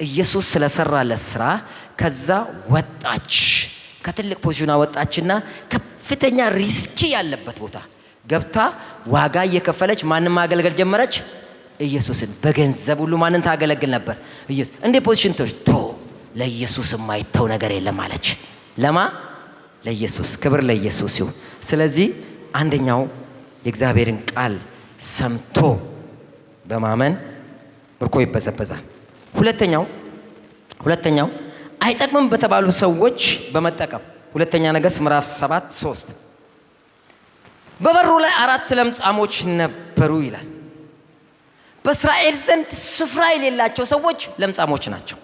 ኢየሱስ ስለሰራለት ስራ ከዛ ወጣች። ከትልቅ position ኗ ወጣችና ከፍተኛ risk ያለበት ቦታ ገብታ ዋጋ እየከፈለች ማንን ማገልገል ጀመረች? ኢየሱስን። በገንዘብ ሁሉ ማንን ታገለግል ነበር? ኢየሱስ። እንዴ position ቶ ለኢየሱስ የማይተው ነገር የለም አለች። ለማ? ለኢየሱስ። ክብር ለኢየሱስ ይሁን። ስለዚህ አንደኛው የእግዚአብሔርን ቃል ሰምቶ በማመን ምርኮ ይበዘበዛል። ሁለተኛው አይጠቅምም በተባሉ ሰዎች በመጠቀም። ሁለተኛ ነገሥት ምዕራፍ 7:3 በበሩ ላይ አራት ለምጻሞች ነበሩ ይላል። በእስራኤል ዘንድ ስፍራ የሌላቸው ሰዎች ለምጻሞች ናቸው።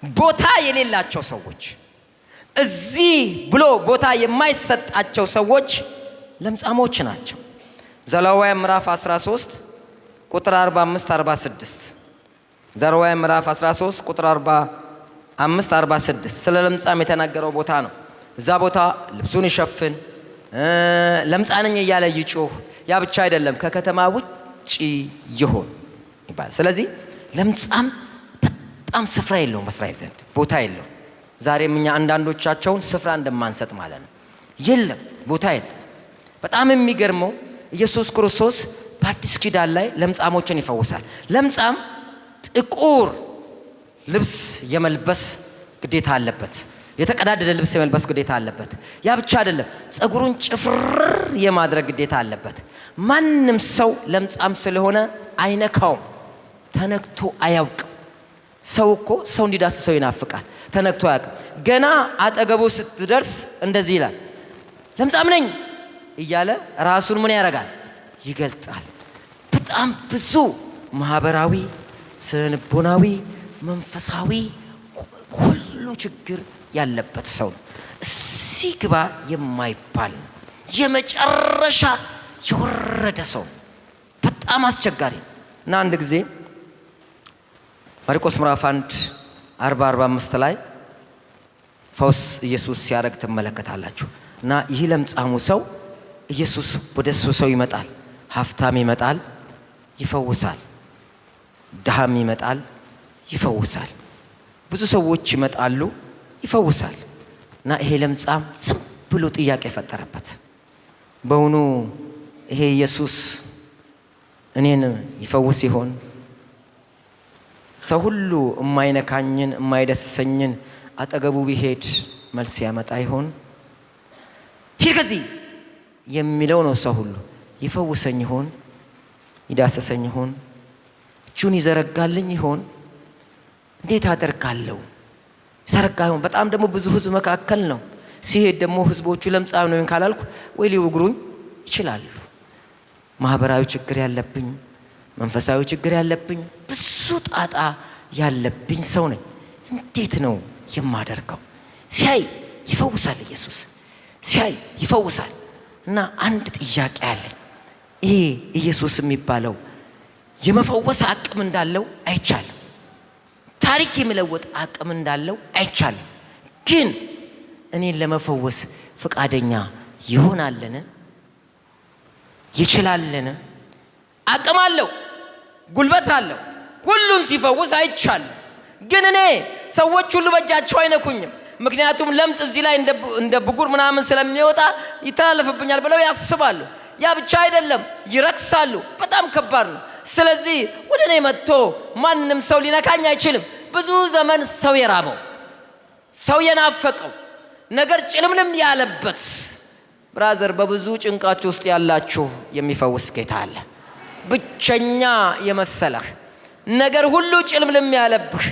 ቦታ የሌላቸው ሰዎች፣ እዚህ ብሎ ቦታ የማይሰጣቸው ሰዎች ለምጻሞች ናቸው። ዘሌዋውያን ምዕራፍ 13 ቁጥር 45 46፣ ዘሌዋውያን ምዕራፍ 13 ቁጥር 45 46 ስለ ለምጻም የተናገረው ቦታ ነው። እዛ ቦታ ልብሱን ይሸፍን፣ ለምጻም ነኝ እያለ ይጩህ። ያ ብቻ አይደለም፣ ከከተማ ውጭ ይሆን ይባላል። ስለዚህ ለምጻም በጣም ስፍራ የለውም፣ በእስራኤል ዘንድ ቦታ የለውም። ዛሬም እኛ አንዳንዶቻቸውን ስፍራ እንደማንሰጥ ማለት ነው። የለም፣ ቦታ የለም። በጣም የሚገርመው ኢየሱስ ክርስቶስ በአዲስ ኪዳን ላይ ለምጻሞችን ይፈውሳል። ለምጻም ጥቁር ልብስ የመልበስ ግዴታ አለበት። የተቀዳደደ ልብስ የመልበስ ግዴታ አለበት። ያ ብቻ አይደለም፣ ጸጉሩን ጭፍርር የማድረግ ግዴታ አለበት። ማንም ሰው ለምጻም ስለሆነ አይነካውም። ተነክቶ አያውቅም። ሰው እኮ ሰው እንዲዳስሰው ይናፍቃል። ተነክቶ አያውቅም። ገና አጠገቡ ስትደርስ እንደዚህ ይላል፣ ለምጻም ነኝ እያለ ራሱን ምን ያደርጋል? ይገልጣል። በጣም ብዙ ማህበራዊ፣ ስነልቦናዊ፣ መንፈሳዊ ሁሉ ችግር ያለበት ሰው ነው። እዚህ ግባ የማይባል ነው። የመጨረሻ የወረደ ሰው ነው። በጣም አስቸጋሪ ነው። እና አንድ ጊዜ ማርቆስ ምዕራፍ 1 40 45 ላይ ፈውስ ኢየሱስ ሲያደርግ ትመለከታላችሁ። እና ይህ ለምጻሙ ሰው ኢየሱስ ወደ እሱ ሰው ይመጣል። ሀብታም ይመጣል፣ ይፈውሳል። ድሃም ይመጣል፣ ይፈውሳል። ብዙ ሰዎች ይመጣሉ፣ ይፈውሳል። እና ይሄ ለምጻም ዝም ብሎ ጥያቄ ፈጠረበት። በውኑ ይሄ ኢየሱስ እኔን ይፈውስ ይሆን? ሰው ሁሉ የማይነካኝን የማይዳስሰኝን አጠገቡ ቢሄድ መልስ ያመጣ ይሆን? ሂድ ከዚህ የሚለው ነው ሰው ሁሉ። ይፈውሰኝ ይሆን? ይዳስሰኝ ይሆን? እጁን ይዘረጋልኝ ይሆን? እንዴት አደርጋለሁ? ይዘረጋ ይሆን? በጣም ደግሞ ብዙ ህዝብ መካከል ነው። ሲሄድ ደግሞ ህዝቦቹ ለምጻም ነው ካላልኩ ወይ ሊወግሩኝ ይችላሉ። ማህበራዊ ችግር ያለብኝ፣ መንፈሳዊ ችግር ያለብኝ፣ ብዙ ጣጣ ያለብኝ ሰው ነኝ። እንዴት ነው የማደርገው? ሲያይ ይፈውሳል ኢየሱስ፣ ሲያይ ይፈውሳል። እና አንድ ጥያቄ አለኝ። ይሄ ኢየሱስ የሚባለው የመፈወስ አቅም እንዳለው አይቻልም። ታሪክ የመለወጥ አቅም እንዳለው አይቻልም። ግን እኔን ለመፈወስ ፈቃደኛ ይሆናልን? ይችላልን? አቅም አለው፣ ጉልበት አለው። ሁሉን ሲፈውስ አይቻልም። ግን እኔ ሰዎች ሁሉ በእጃቸው አይነኩኝም። ምክንያቱም ለምጽ እዚህ ላይ እንደ ብጉር ምናምን ስለሚወጣ ይተላለፍብኛል ብለው ያስባሉ። ያ ብቻ አይደለም፣ ይረክሳሉ። በጣም ከባድ ነው። ስለዚህ ወደ እኔ መጥቶ ማንም ሰው ሊነካኝ አይችልም። ብዙ ዘመን ሰው የራበው፣ ሰው የናፈቀው ነገር ጭልምልም ያለበት brother፣ በብዙ ጭንቀት ውስጥ ያላችሁ የሚፈውስ ጌታ አለ። ብቸኛ የመሰለህ ነገር ሁሉ ጭልምልም ያለብህ፣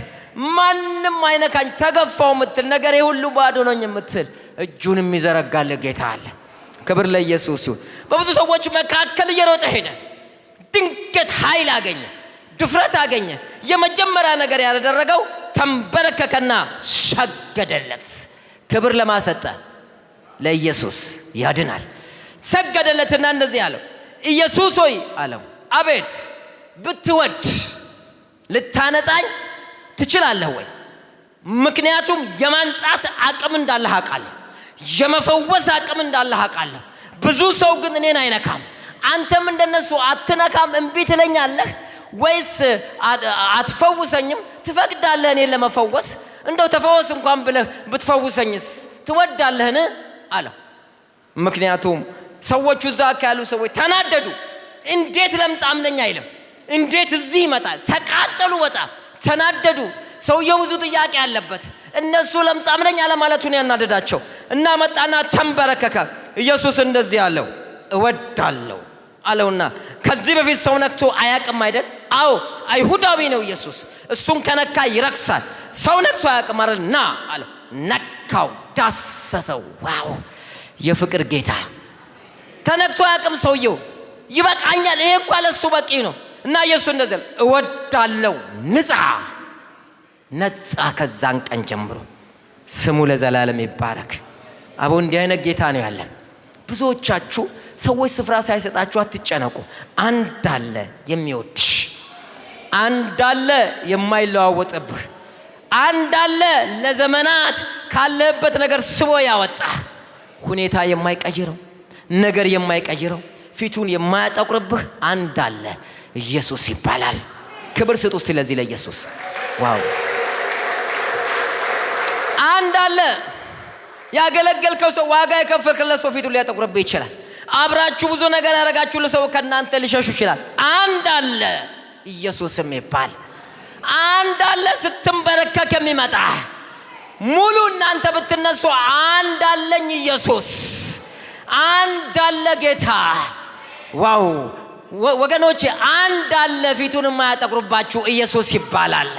ማንም አይነካኝ ተገፋው የምትል፣ ነገሬ ሁሉ ባዶ ነኝ የምትል፣ እጁን የሚዘረጋልህ ጌታ አለ። ክብር ለኢየሱስ ይሁን። በብዙ ሰዎች መካከል እየሮጠ ሄደ። ድንገት ኃይል አገኘ፣ ድፍረት አገኘ። የመጀመሪያ ነገር ያደረገው ተንበረከከና ሰገደለት። ክብር ለማሰጠ ለኢየሱስ ያድናል። ሰገደለትና እንደዚህ አለው፣ ኢየሱስ ሆይ አለው። አቤት። ብትወድ ልታነጻኝ ትችላለህ ወይ? ምክንያቱም የማንጻት አቅም እንዳለህ አውቃለሁ። የመፈወስ አቅም እንዳለህ አውቃለሁ። ብዙ ሰው ግን እኔን አይነካም። አንተም እንደነሱ አትነካም፣ እምቢ ትለኛለህ ወይስ አትፈውሰኝም? ትፈቅዳለህ እኔን ለመፈወስ? እንደው ተፈወስ እንኳን ብለህ ብትፈውሰኝስ ትወዳለህን? አለው። ምክንያቱም ሰዎቹ እዛ ያሉ ሰዎች ተናደዱ። እንዴት ለምጻም ነኝ አይልም? እንዴት እዚህ ይመጣል? ተቃጠሉ፣ በጣም ተናደዱ። ሰውየው ብዙ ጥያቄ አለበት። እነሱ ለምጻም ነኝ አለማለቱን ያናደዳቸው እና መጣና ተንበረከከ። ኢየሱስ እንደዚህ አለው፣ እወዳለሁ አለውና ከዚህ በፊት ሰው ነክቶ አያቅም አይደል? አዎ፣ አይሁዳዊ ነው ኢየሱስ። እሱን ከነካ ይረክሳል። ሰው ነክቶ አያቅም አይደል? ና አለው። ነካው፣ ዳሰሰው። Wow፣ የፍቅር ጌታ። ተነክቶ አያቅም ሰውየው። ይበቃኛል፣ ይሄ እኮ ለሱ በቂ ነው። እና ኢየሱስ እንደዚህ አለ፣ እወዳለሁ፣ ንጻ። ነጻ። ከዛን ቀን ጀምሮ ስሙ ለዘላለም ይባረክ። አቦ እንዲህ አይነት ጌታ ነው ያለን። ብዙዎቻችሁ ሰዎች ስፍራ ሳይሰጣችሁ አትጨነቁ። አንድ አለ የሚወድሽ፣ አንድ አለ የማይለዋወጥብህ፣ አንድ አለ ለዘመናት ካለህበት ነገር ስቦ ያወጣ፣ ሁኔታ የማይቀይረው፣ ነገር የማይቀይረው፣ ፊቱን የማያጠቁርብህ አንድ አለ፣ ኢየሱስ ይባላል። ክብር ስጡ ስለዚህ ለኢየሱስ። Wow፣ አንድ አለ። ያገለገልከው ሰው፣ ዋጋ የከፈልክለት ሰው ፊቱን ሊያጠቁርብህ ይችላል። አብራችሁ ብዙ ነገር ያደረጋችሁ ሰው ከእናንተ ሊሸሹ ይችላል። አንድ አለ ኢየሱስ የሚባል፣ አንድ አለ ስትንበረከክ የሚመጣ። ሙሉ እናንተ ብትነሱ አንድ አለኝ ኢየሱስ፣ አንድ አለ ጌታ። Wow ወገኖቼ፣ አንድ አለ ፊቱን የማያጠቁርባችሁ ኢየሱስ ይባላል።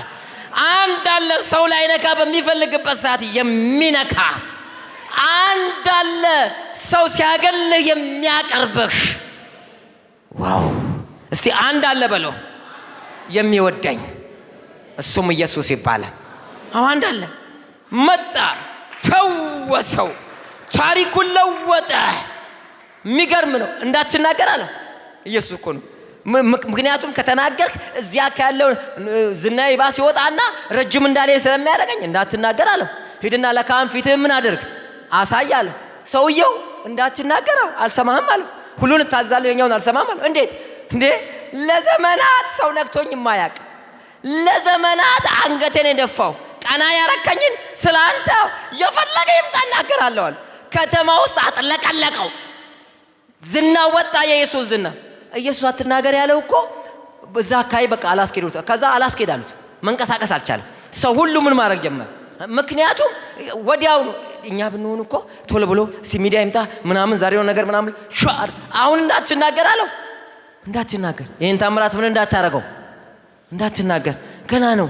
አንድ አለ ሰው ላይነካ በሚፈልግበት ሰዓት የሚነካ፣ አንድ አለ ሰው ሲያገልህ የሚያቀርብህ። Wow! እስቲ አንድ አለ በለው፣ የሚወደኝ እሱም ኢየሱስ ይባላል። አዎ አንድ አለ። መጣ፣ ፈወሰው፣ ታሪኩን ለወጠ። የሚገርም ነው። እንዳትናገር አለ ኢየሱስ እኮ ነው። ምክንያቱም ከተናገርክ እዚያ ያለው ዝና ይባስ ይወጣና ረጅም እንዳልሄድ ስለሚያደርገኝ እንዳትናገር አለው። ሂድና ለካህን ፊትህን ምን አድርግ አሳይ አለው። ሰውየው እንዳትናገር አልሰማህም አለው። ሁሉን እታዛለሁ የኛውን አልሰማህም አለው። እንዴት እንዴ? ለዘመናት ሰው ነክቶኝ የማያውቅ፣ ለዘመናት አንገቴን የደፋው ቀና ያረከኝን ስለ አንተ የፈለገ ይምጣ እናገራለሁ አለ። ከተማ ውስጥ አጥለቀለቀው። ዝና ወጣ፣ የኢየሱስ ዝና። ኢየሱስ አትናገር ያለው እኮ በዛ አካባቢ በቃ አላስኬዱት። ከዛ አላስኬድ አሉት። መንቀሳቀስ አልቻለም። ሰው ሁሉ ምን ማድረግ ጀመረ? ምክንያቱም ወዲያውኑ እኛ ብንሆን እኮ ቶሎ ብሎ እስቲ ሚዲያ ይምጣ ምናምን ዛሬው ነገር ምናምን ሻር አሁን እንዳትናገር አለው። እንዳትናገር ይህን ታምራት ምን እንዳታረገው እንዳትናገር፣ ገና ነው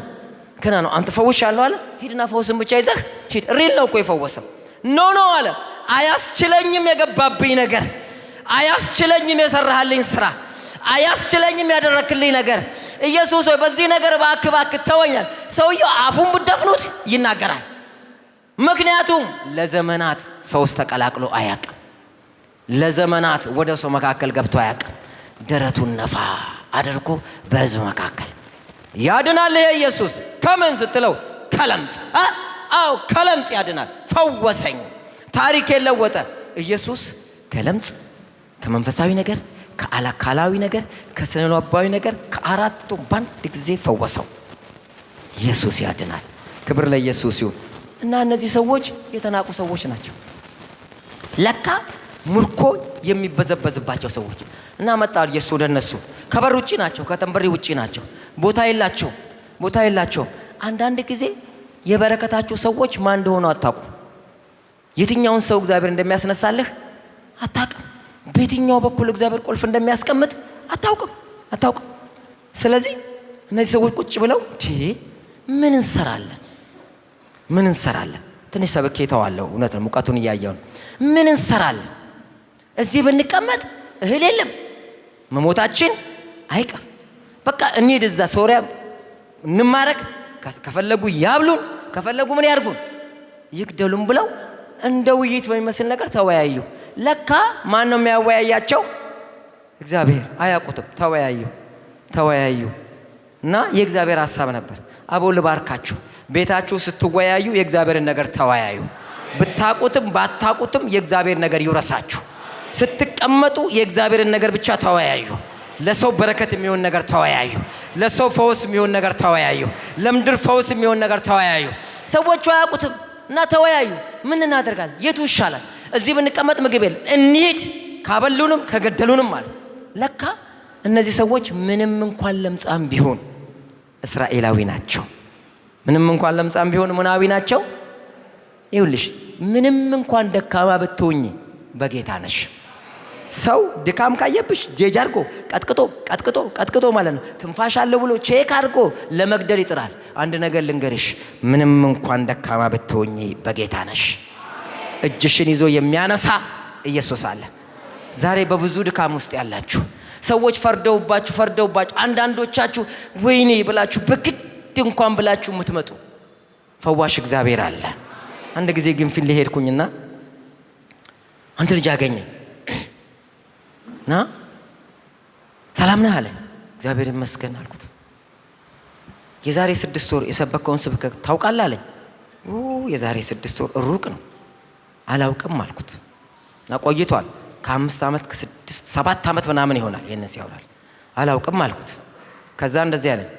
ገና ነው። አንተ ፈውሻለሁ አለ። ሂድና ፈውስን ብቻ ይዘህ ሂድ። Real ነው እኮ የፈወሰው። No no አለ፣ አያስችለኝም፣ የገባብኝ ነገር አያስችለኝም፣ የሰራህልኝ ስራ አያስችለኝም፣ ያደረክልኝ ነገር ኢየሱስ ሆይ በዚህ ነገር እባክህ እባክህ ተወኛል። ሰውየው አፉን ብደፍኑት ይናገራል። ምክንያቱም ለዘመናት ሰው ውስጥ ተቀላቅሎ አያውቅም። ለዘመናት ወደ ሰው መካከል ገብቶ አያውቅም። ደረቱን ነፋ አድርጎ በህዝብ መካከል ያድናል። ይሄ ኢየሱስ ከምን ስትለው ከለምጽ። አዎ ከለምጽ ያድናል። ፈወሰኝ፣ ታሪክ የለወጠ ኢየሱስ ከለምጽ፣ ከመንፈሳዊ ነገር፣ ከአካላዊ ነገር፣ ከስነልቦናዊ ነገር፣ ከአራቱም በአንድ ጊዜ ፈወሰው። ኢየሱስ ያድናል። ክብር ለኢየሱስ ይሁን። እና እነዚህ ሰዎች የተናቁ ሰዎች ናቸው። ለካ ምርኮ የሚበዘበዝባቸው ሰዎች እና መጣ ኢየሱስ ወደ እነሱ። ከበር ውጪ ናቸው፣ ከተንበሪ ውጪ ናቸው። ቦታ የላቸውም፣ ቦታ የላቸውም። አንዳንድ ጊዜ የበረከታችሁ ሰዎች ማን እንደሆኑ አታውቁም። የትኛውን ሰው እግዚአብሔር እንደሚያስነሳልህ አታውቅም። በየትኛው በኩል እግዚአብሔር ቁልፍ እንደሚያስቀምጥ አታውቅም፣ አታውቅም። ስለዚህ እነዚህ ሰዎች ቁጭ ብለው ምን እንሰራለን? ምን እንሰራለን? ትንሽ ሰብኬ ተዋለሁ። እውነት ነው፣ ሙቀቱን እያየሁ ነው። ምን እንሰራለን? እዚህ ብንቀመጥ እህል የለም፣ መሞታችን አይቀር። በቃ እንሂድ እዛ ሶሪያ እንማረክ፣ ከፈለጉ ያብሉን፣ ከፈለጉ ምን ያርጉን ይግደሉን ብለው እንደ ውይይት በሚመስል ነገር ተወያዩ። ለካ ማን ነው የሚያወያያቸው? እግዚአብሔር። አያውቁትም። ተወያዩ ተወያዩ እና የእግዚአብሔር ሀሳብ ነበር። አቦ ልባርካችሁ። ቤታችሁ ስትወያዩ የእግዚአብሔርን ነገር ተወያዩ። ብታቁትም ባታቁትም የእግዚአብሔር ነገር ይውረሳችሁ። ስትቀመጡ የእግዚአብሔርን ነገር ብቻ ተወያዩ። ለሰው በረከት የሚሆን ነገር ተወያዩ። ለሰው ፈውስ የሚሆን ነገር ተወያዩ። ለምድር ፈውስ የሚሆን ነገር ተወያዩ። ሰዎቹ አያውቁትም እና ተወያዩ። ምን እናደርጋለን? የቱ ይሻላል? እዚህ ብንቀመጥ ምግብ የለም፣ እንሂድ፣ ካበሉንም ከገደሉንም አለ። ለካ እነዚህ ሰዎች ምንም እንኳን ለምጻም ቢሆን እስራኤላዊ ናቸው። ምንም እንኳን ለምጻም ቢሆን ምናዊ ናቸው። ይኸውልሽ ምንም እንኳን ደካማ ብትሆኚ በጌታ ነሽ። ሰው ድካም ካየብሽ ጄጅ አድርጎ ቀጥቅጦ ቀጥቅጦ ቀጥቅጦ ማለት ነው ትንፋሽ አለው ብሎ check አድርጎ ለመግደል ይጥራል። አንድ ነገር ልንገርሽ፣ ምንም እንኳን ደካማ ብትሆኚ በጌታ ነሽ። እጅሽን ይዞ የሚያነሳ ኢየሱስ አለ። ዛሬ በብዙ ድካም ውስጥ ያላችሁ ሰዎች ፈርደውባችሁ ፈርደውባችሁ አንዳንዶቻችሁ ወይኔ ብላችሁ በግድ እንኳን ብላችሁ የምትመጡ ፈዋሽ እግዚአብሔር አለ። አንድ ጊዜ ግንፊል ሄድኩኝና አንድ ልጅ አገኘኝ እና ሰላም ነህ አለኝ። እግዚአብሔር ይመስገን አልኩት። የዛሬ 6 ወር የሰበከውን ስብከት ታውቃለህ አለኝ። የዛሬ 6 ወር ሩቅ ነው አላውቅም አልኩት። እና ቆይቷል፣ ከ5 ዓመት ከስድስት 7 ዓመት ምናምን ይሆናል ይሄንን ሲያወራል። አላውቅም አልኩት። ከዛ እንደዚህ አለኝ፣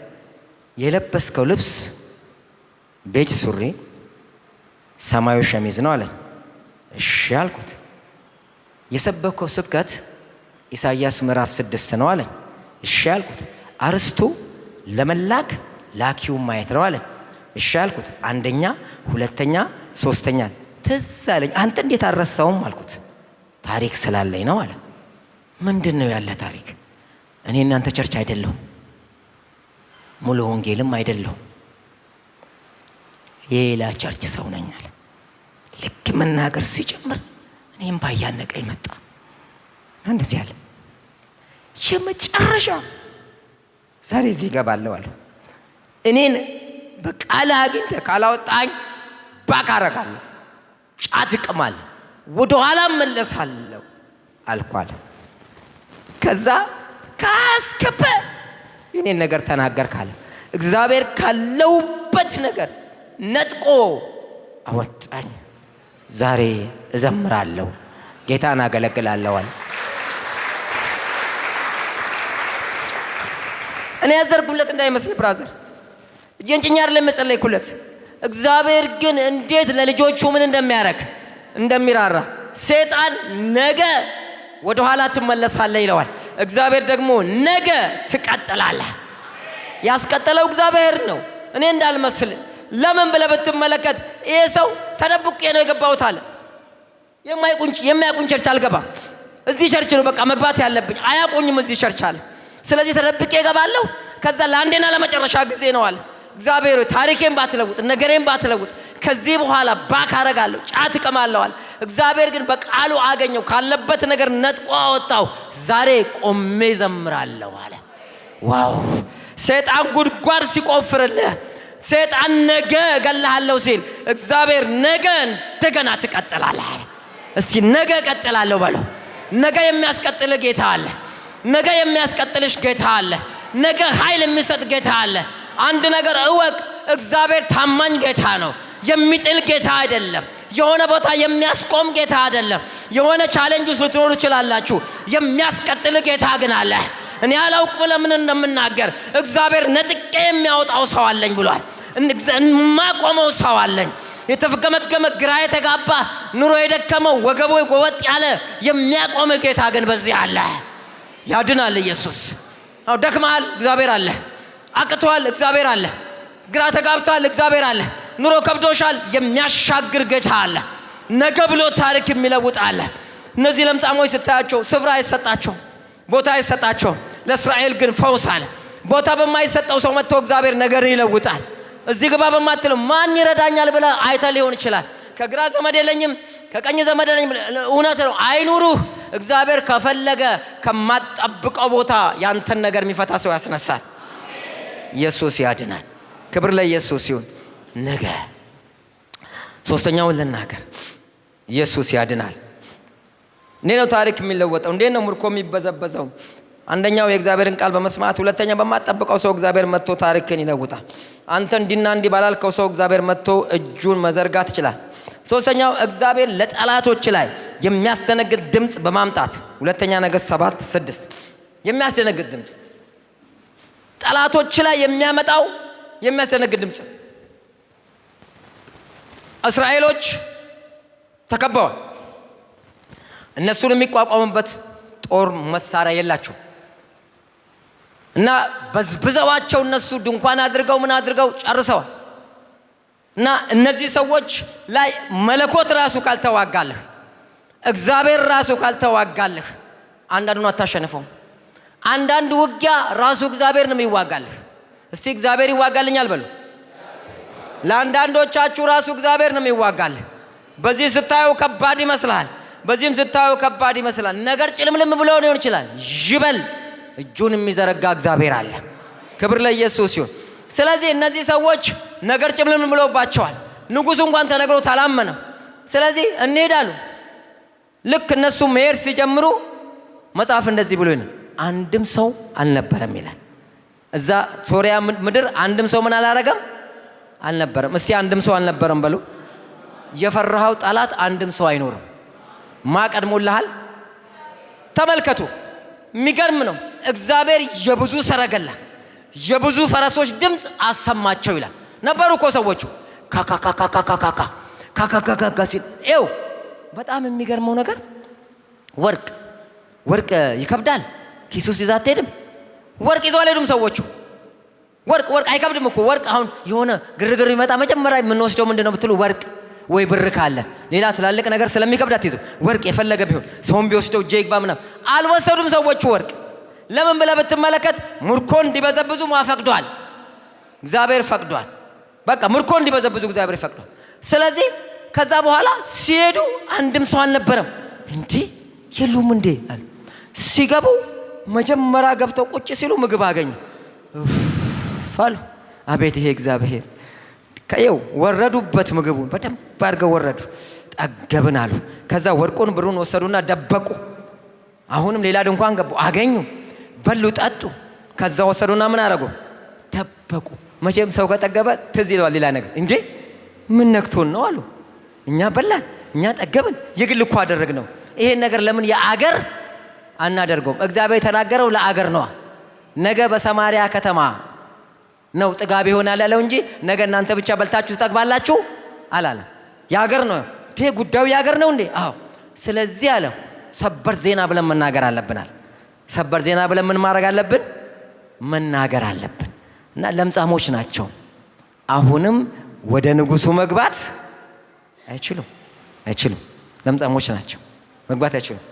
የለበስከው ልብስ beige ሱሪ ሰማያዊ ሸሚዝ ነው አለኝ። እሺ አልኩት። የሰበከው ስብከት ኢሳይያስ ምዕራፍ 6 ነው አለኝ። እሺ አልኩት። አርስቱ ለመላክ ላኪውን ማየት ነው አለኝ። እሺ አልኩት። አንደኛ፣ ሁለተኛ፣ ሶስተኛ ትዝ አለኝ። አንተ እንዴት አልረሳውም አልኩት። ታሪክ ስላለኝ ነው አለ። ምንድን ነው ያለ ታሪክ? እኔ እናንተ church አይደለሁም፣ ሙሉ ወንጌልም አይደለሁም፣ የሌላ church ሰው ነኝ አለ። ልክ መናገር ሲጀምር እኔም ባያነቀኝ መጣ። እንደዚህ አለ፣ የመጨረሻ ዛሬ እዚህ እገባለሁ አለ። እኔን በቃል አግኝተህ ካላወጣኝ back አረጋለሁ፣ ጫት እቅማለሁ፣ ወደኋላ እመለሳለሁ አልኳል። ከዛ ካስከበ የኔን ነገር ተናገር ካለ እግዚአብሔር ካለውበት ነገር ነጥቆ አወጣኝ። ዛሬ እዘምራለሁ፣ ጌታን አገለግላለሁ አለ። እኔ ያዘርኩለት እንዳይመስል brother፣ እጄን ጭኜ አይደለም የጸለይኩለት። እግዚአብሔር ግን እንዴት ለልጆቹ ምን እንደሚያደርግ እንደሚራራ፣ ሰይጣን ነገ ወደ ኋላ ትመለሳለህ ይለዋል። እግዚአብሔር ደግሞ ነገ ትቀጥላለህ። ያስቀጠለው እግዚአብሔር ነው። እኔ እንዳልመስል ለምን ብለህ ብትመለከት ይሄ ሰው ተደብቄ ነው የገባሁት አለ። የማያውቁኝ church አልገባም። እዚህ church ነው በቃ መግባት ያለብኝ። አያውቁኝም እዚህ church አለ። ስለዚህ ተደብቄ እገባለሁ። ከዛ ለአንዴና ለመጨረሻ ጊዜ ነው አለ። እግዚአብሔር ሆይ ታሪኬን ባትለውጥ ነገሬን ባትለውጥ ከዚህ በኋላ back አረጋለሁ፣ ጫት እቅማለሁ አለ። እግዚአብሔር ግን በቃሉ አገኘው፣ ካለበት ነገር ነጥቆ አወጣው። ዛሬ ቆሜ ዘምራለሁ አለ። Wow! ሰይጣን ጉድጓድ ሲቆፍርልህ፣ ሰይጣን ነገ እገልሃለሁ ሲል እግዚአብሔር ነገ እንደገና ትቀጥላለህ አለ። እስቲ ነገ እቀጥላለሁ በለው። ነገ የሚያስቀጥልህ ጌታ አለ። ነገ የሚያስቀጥልሽ ጌታ አለ። ነገ ኃይል የሚሰጥ ጌታ አለ። አንድ ነገር እወቅ፣ እግዚአብሔር ታማኝ ጌታ ነው። የሚጥል ጌታ አይደለም። የሆነ ቦታ የሚያስቆም ጌታ አይደለም። የሆነ challenge ውስጥ ልትኖሩ ትችላላችሁ። የሚያስቀጥል ጌታ ግን አለ። እኔ አላውቅም ለምን እንደምናገር፣ እግዚአብሔር ነጥቄ የሚያወጣው ሰው አለኝ ብሏል። የማቆመው ሰው አለኝ። የተፍገመገመ፣ ግራ የተጋባ፣ ኑሮ የደከመው፣ ወገቡ ጎበጥ ያለ የሚያቆም ጌታ ግን በዚህ አለ። ያድናል ኢየሱስ። አዎ ደክመሃል፣ እግዚአብሔር አለ። አቅቶሃል፣ እግዚአብሔር አለ። ግራ ተጋብቷል፣ እግዚአብሔር አለ። ኑሮ ከብዶሻል፣ የሚያሻግር ጌታ አለ። ነገ ብሎ ታሪክ የሚለውጥ አለ። እነዚህ ለምጻሞች ስታያቸው ስፍራ አይሰጣቸውም፣ ቦታ አይሰጣቸውም። ለእስራኤል ግን ፈውስ አለ። ቦታ በማይሰጠው ሰው መጥቶ እግዚአብሔር ነገር ይለውጣል። እዚህ ግባ በማትለው ማን ይረዳኛል ብለህ አይተህ ሊሆን ይችላል። ከግራ ዘመድ የለኝም፣ ከቀኝ ዘመድ የለኝም። እውነት ነው፣ አይኑሩህ። እግዚአብሔር ከፈለገ ከማትጠብቀው ቦታ ያንተን ነገር የሚፈታ ሰው ያስነሳል። ኢየሱስ ያድናል። ክብር ለኢየሱስ ይሁን። ነገ ሶስተኛውን ልናገር። ኢየሱስ ያድናል። እንዴት ነው ታሪክ የሚለወጠው? እንዴት ነው ምርኮ የሚበዘበዘው? አንደኛው የእግዚአብሔርን ቃል በመስማት፣ ሁለተኛ በማትጠብቀው ሰው እግዚአብሔር መጥቶ ታሪክን ይለውጣል። አንተ እንዲና እንዲህ ባላልከው ሰው እግዚአብሔር መጥቶ እጁን መዘርጋት ይችላል። ሶስተኛው እግዚአብሔር ለጠላቶች ላይ የሚያስደነግጥ ድምፅ በማምጣት፣ ሁለተኛ ነገሥት 7:6፣ የሚያስደነግጥ ድምፅ ጠላቶች ላይ የሚያመጣው የሚያስደነግጥ ድምፅ። እስራኤሎች ተከበዋል። እነሱን የሚቋቋሙበት ጦር መሳሪያ የላቸውም። እና በዝብዘዋቸው እነሱ ድንኳን አድርገው ምን አድርገው ጨርሰዋል። እና እነዚህ ሰዎች ላይ መለኮት ራሱ ካልተዋጋልህ፣ እግዚአብሔር ራሱ ካልተዋጋልህ አንዳንዱን አታሸንፈውም። አንዳንድ ውጊያ ራሱ እግዚአብሔር ነው የሚዋጋልህ። እስቲ እግዚአብሔር ይዋጋልኛል በሉ። ለአንዳንዶቻችሁ ራሱ እግዚአብሔር ነው የሚዋጋልህ። በዚህ ስታየው ከባድ ይመስላል፣ በዚህም ስታየው ከባድ ይመስላል። ነገር ጭልምልም ብሎ ሊሆን ይችላል። ይበል፣ እጁን የሚዘረጋ እግዚአብሔር አለ። ክብር ለኢየሱስ ይሁን። ስለዚህ እነዚህ ሰዎች ነገር ጭምልም ብሎባቸዋል። ንጉሱ እንኳን ተነግሮት አላመነም። ስለዚህ እንሄዳሉ። ልክ እነሱ መሄድ ሲጀምሩ መጽሐፍ እንደዚህ ብሎ ይላል፣ አንድም ሰው አልነበረም ይላል። እዛ ሶሪያ ምድር አንድም ሰው ምን አላረገም? አልነበረም። እስቲ አንድም ሰው አልነበረም በሉ። የፈራኸው ጠላት አንድም ሰው አይኖርም። ማ ቀድሞልሃል? ተመልከቱ፣ የሚገርም ነው። እግዚአብሔር የብዙ ሰረገላ የብዙ ፈረሶች ድምፅ አሰማቸው ይላል። ነበሩ እኮ ሰዎቹ ካካካካካካካ ካካካካካ ሲል ይኸው። በጣም የሚገርመው ነገር ወርቅ ይከብዳል። ኪስ ውስጥ ይዛ አትሄድም። ወርቅ ይዘው አልሄዱም ሰዎቹ። ወርቅ ወርቅ አይከብድም እኮ ወርቅ። አሁን የሆነ ግርግር ቢመጣ መጀመሪያ የምንወስደው ምንድን ነው ብትሉ ወርቅ ወይ ብር ካለ፣ ሌላ ትላልቅ ነገር ስለሚከብድ አትይዙ። ወርቅ የፈለገ ቢሆን ሰውን ቢወስደው እጄ ይግባ ምናምን አልወሰዱም ሰዎቹ ወርቅ። ለምን ብለህ ብትመለከት ምርኮ እንዲበዘብዙ ማ ፈቅዷል? እግዚአብሔር ፈቅዷል። በቃ ምርኮ እንዲበዘብዙ እግዚአብሔር ፈቅዷል። ስለዚህ ከዛ በኋላ ሲሄዱ አንድም ሰው አልነበረም። እንዴ የሉም እንዴ አሉ። ሲገቡ መጀመሪያ ገብተው ቁጭ ሲሉ ምግብ አገኙ። እፍ አሉ። አቤት ይሄ እግዚአብሔር ከየው ወረዱበት። ምግቡን በደንብ አድርገው ወረዱ። ጠገብን አሉ። ከዛ ወርቁን ብሩን ወሰዱና ደበቁ። አሁንም ሌላ ድንኳን ገቡ፣ አገኙ፣ በሉ፣ ጠጡ። ከዛ ወሰዱና ምን አደረጉ? ደበቁ። መቼም ሰው ከጠገበ ትዝ ይለዋል ሌላ ነገር። እንዴ ምን ነክቶን ነው አሉ። እኛ በላን፣ እኛ ጠገብን፣ የግል እኮ አደረግነው። ይሄን ነገር ለምን የአገር አናደርገውም? እግዚአብሔር የተናገረው ለአገር ነዋ። ነገ በሰማርያ ከተማ ነው ጥጋብ ይሆናል ያለው እንጂ ነገ እናንተ ብቻ በልታችሁ ትጠግባላችሁ አላለም። የአገር ነው ይሄ ጉዳዩ፣ የአገር ነው እንዴ? አዎ። ስለዚህ አለ ሰበር ዜና ብለን መናገር አለብናል። ሰበር ዜና ብለን ምን ማድረግ አለብን? መናገር አለብን። እና ለምጻሞች ናቸው። አሁንም ወደ ንጉሱ መግባት አይችሉም፣ አይችሉም። ለምጻሞች ናቸው፣ መግባት አይችሉም።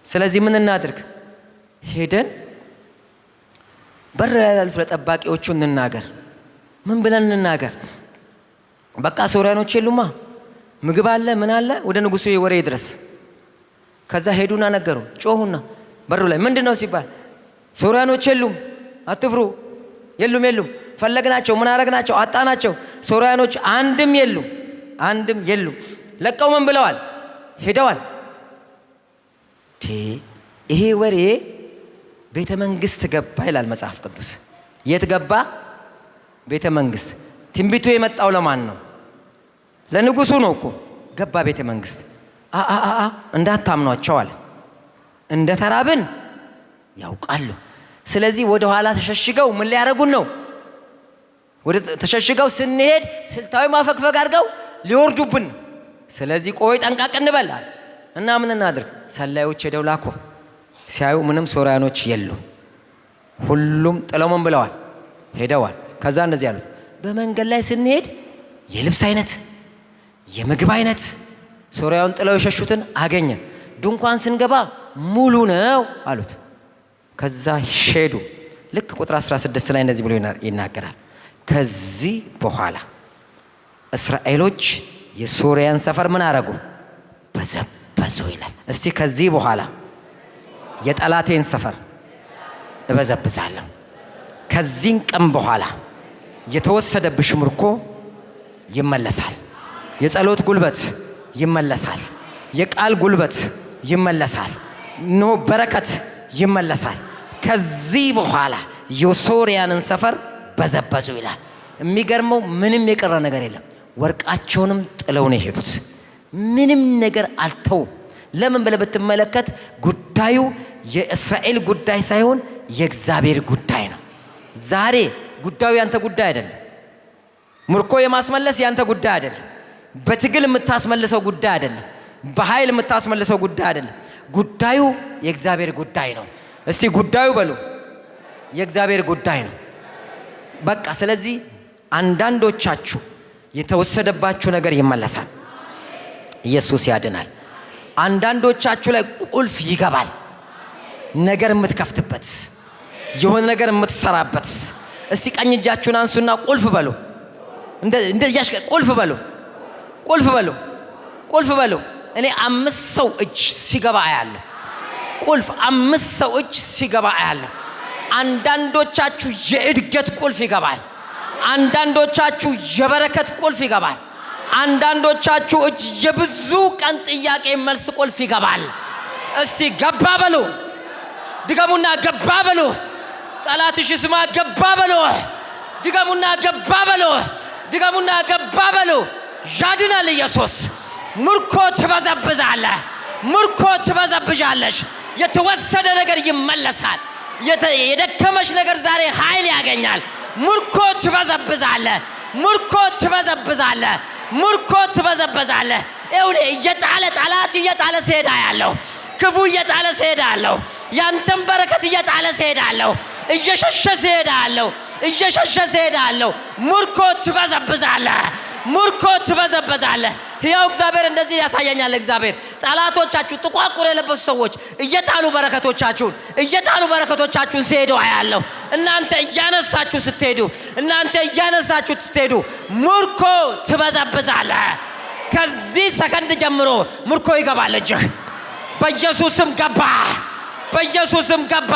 ስለዚህ ምን እናድርግ? ሄደን በር ላይ ያሉት ለጠባቂዎቹ እንናገር። ምን ብለን እንናገር? በቃ ሶርያኖች የሉማ፣ ምግብ አለ፣ ምን አለ፣ ወደ ንጉሱ ወሬ ድረስ። ከዛ ሄዱና ነገሩ፣ ጮሁና በሩ ላይ ምንድን ነው ሲባል ሶርያኖች የሉም፣ አትፍሩ፣ የሉም የሉም፣ ፈለግናቸው፣ ምን አረግናቸው፣ አጣናቸው። ሶርያኖች አንድም የሉም፣ አንድም የሉም። ለቀው ምን ብለዋል? ሄደዋል። ይሄ ወሬ ቤተ መንግስት ገባ ይላል መጽሐፍ ቅዱስ። የት ገባ? ቤተ መንግስት። ትንቢቱ የመጣው ለማን ነው? ለንጉሱ ነው እኮ። ገባ ቤተ መንግስት። አ እንዳታምኗቸው አለ። እንደ ተራብን ያውቃሉ። ስለዚህ ወደ ኋላ ተሸሽገው ምን ሊያደርጉን ነው? ወደ ተሸሽገው ስንሄድ ስልታዊ ማፈግፈግ አድርገው ሊወርዱብን። ስለዚህ ቆይ ጠንቀቅ እንበል እና ምን እናድርግ? ሰላዮች ሄደው ላኩ። ሲያዩ ምንም ሶርያኖች የሉም። ሁሉም ጥለው ምን ብለዋል? ሄደዋል። ከዛ እንደዚህ ያሉት በመንገድ ላይ ስንሄድ የልብስ አይነት፣ የምግብ አይነት ሶርያውን ጥለው የሸሹትን አገኘን። ድንኳን ስንገባ ሙሉ ነው አሉት። ከዛ ሄዱ። ልክ ቁጥር 16 ላይ እንደዚህ ብሎ ይናገራል። ከዚህ በኋላ እስራኤሎች የሶርያን ሰፈር ምን አረጉ? በዘበዙ ይላል። እስቲ ከዚህ በኋላ የጠላቴን ሰፈር እበዘብዛለሁ። ከዚህን ቀን በኋላ የተወሰደብሽ ምርኮ ይመለሳል። የጸሎት ጉልበት ይመለሳል። የቃል ጉልበት ይመለሳል። ኖ በረከት ይመለሳል። ከዚህ በኋላ የሶርያንን ሰፈር በዘበዙ ይላል። የሚገርመው ምንም የቀረ ነገር የለም። ወርቃቸውንም ጥለው ነው የሄዱት። ምንም ነገር አልተውም። ለምን ብለህ ብትመለከት ጉዳዩ የእስራኤል ጉዳይ ሳይሆን የእግዚአብሔር ጉዳይ ነው። ዛሬ ጉዳዩ ያንተ ጉዳይ አይደለም። ምርኮ የማስመለስ ያንተ ጉዳይ አይደለም። በትግል የምታስመልሰው ጉዳይ አይደለም። በኃይል የምታስመልሰው ጉዳይ አይደለም። ጉዳዩ የእግዚአብሔር ጉዳይ ነው። እስቲ ጉዳዩ በሉ፣ የእግዚአብሔር ጉዳይ ነው። በቃ ስለዚህ አንዳንዶቻችሁ የተወሰደባችሁ ነገር ይመለሳል። ኢየሱስ ያድናል። አንዳንዶቻችሁ ላይ ቁልፍ ይገባል። ነገር የምትከፍትበት፣ የሆነ ነገር የምትሰራበት። እስቲ ቀኝ እጃችሁን አንሱና ቁልፍ በሉ። እንደ ቁልፍ በሉ፣ ቁልፍ በሉ፣ ቁልፍ በሉ። እኔ 5 ሰው እጅ ሲገባ አያለሁ። ቁልፍ 5 ሰው እጅ ሲገባ አያለሁ። አንዳንዶቻችሁ የእድገት ቁልፍ ይገባል። አንዳንዶቻችሁ የበረከት ቁልፍ ይገባል። አንዳንዶቻችሁ እጅ የብዙ ቀን ጥያቄ መልስ ቁልፍ ይገባል። እስቲ ገባ በሉ። ድገሙና ገባ በሉ። ጠላትሽ ስማ ገባ በሉ። ድገሙና ገባ በሉ። ድገሙና ገባ በሉ። ያድናል ኢየሱስ። ምርኮ ትበዘብዛለህ። ምርኮ ትበዘብዣለሽ። የተወሰደ ነገር ይመለሳል። የደከመሽ ነገር ዛሬ ኃይል ያገኛል። ምርኮ ትበዘብዛለህ። ምርኮ ትበዘብዛለህ። ምርኮ ትበዘብዛለህ። ይኸውልህ እየጣለ ጠላት እየጣለ ሲሄድ አያለሁ። ክፉ እየጣለ ሲሄድ አያለሁ። ያንተን በረከት እየጣለ ሲሄድ አያለሁ። እየሸሸ ሲሄድ አያለሁ። እየሸሸ ሲሄድ አያለሁ። ምርኮ ትበዘብዛለህ። ምርኮ ትበዘበዛለህ። ሕያው እግዚአብሔር እንደዚህ ያሳየኛል። እግዚአብሔር ጠላቶቻችሁ ጥቋቁር የለበሱ ሰዎች እየጣሉ በረከቶቻችሁን፣ እየጣሉ በረከቶቻችሁን ሲሄዱ አያለሁ። እናንተ እያነሳችሁ ስትሄዱ፣ እናንተ እያነሳችሁ ስትሄዱ ምርኮ ትበዘብዛለህ። ከዚህ ሰከንድ ጀምሮ ምርኮ ይገባል እጅህ። በኢየሱስም ገባ። በኢየሱስም ገባ።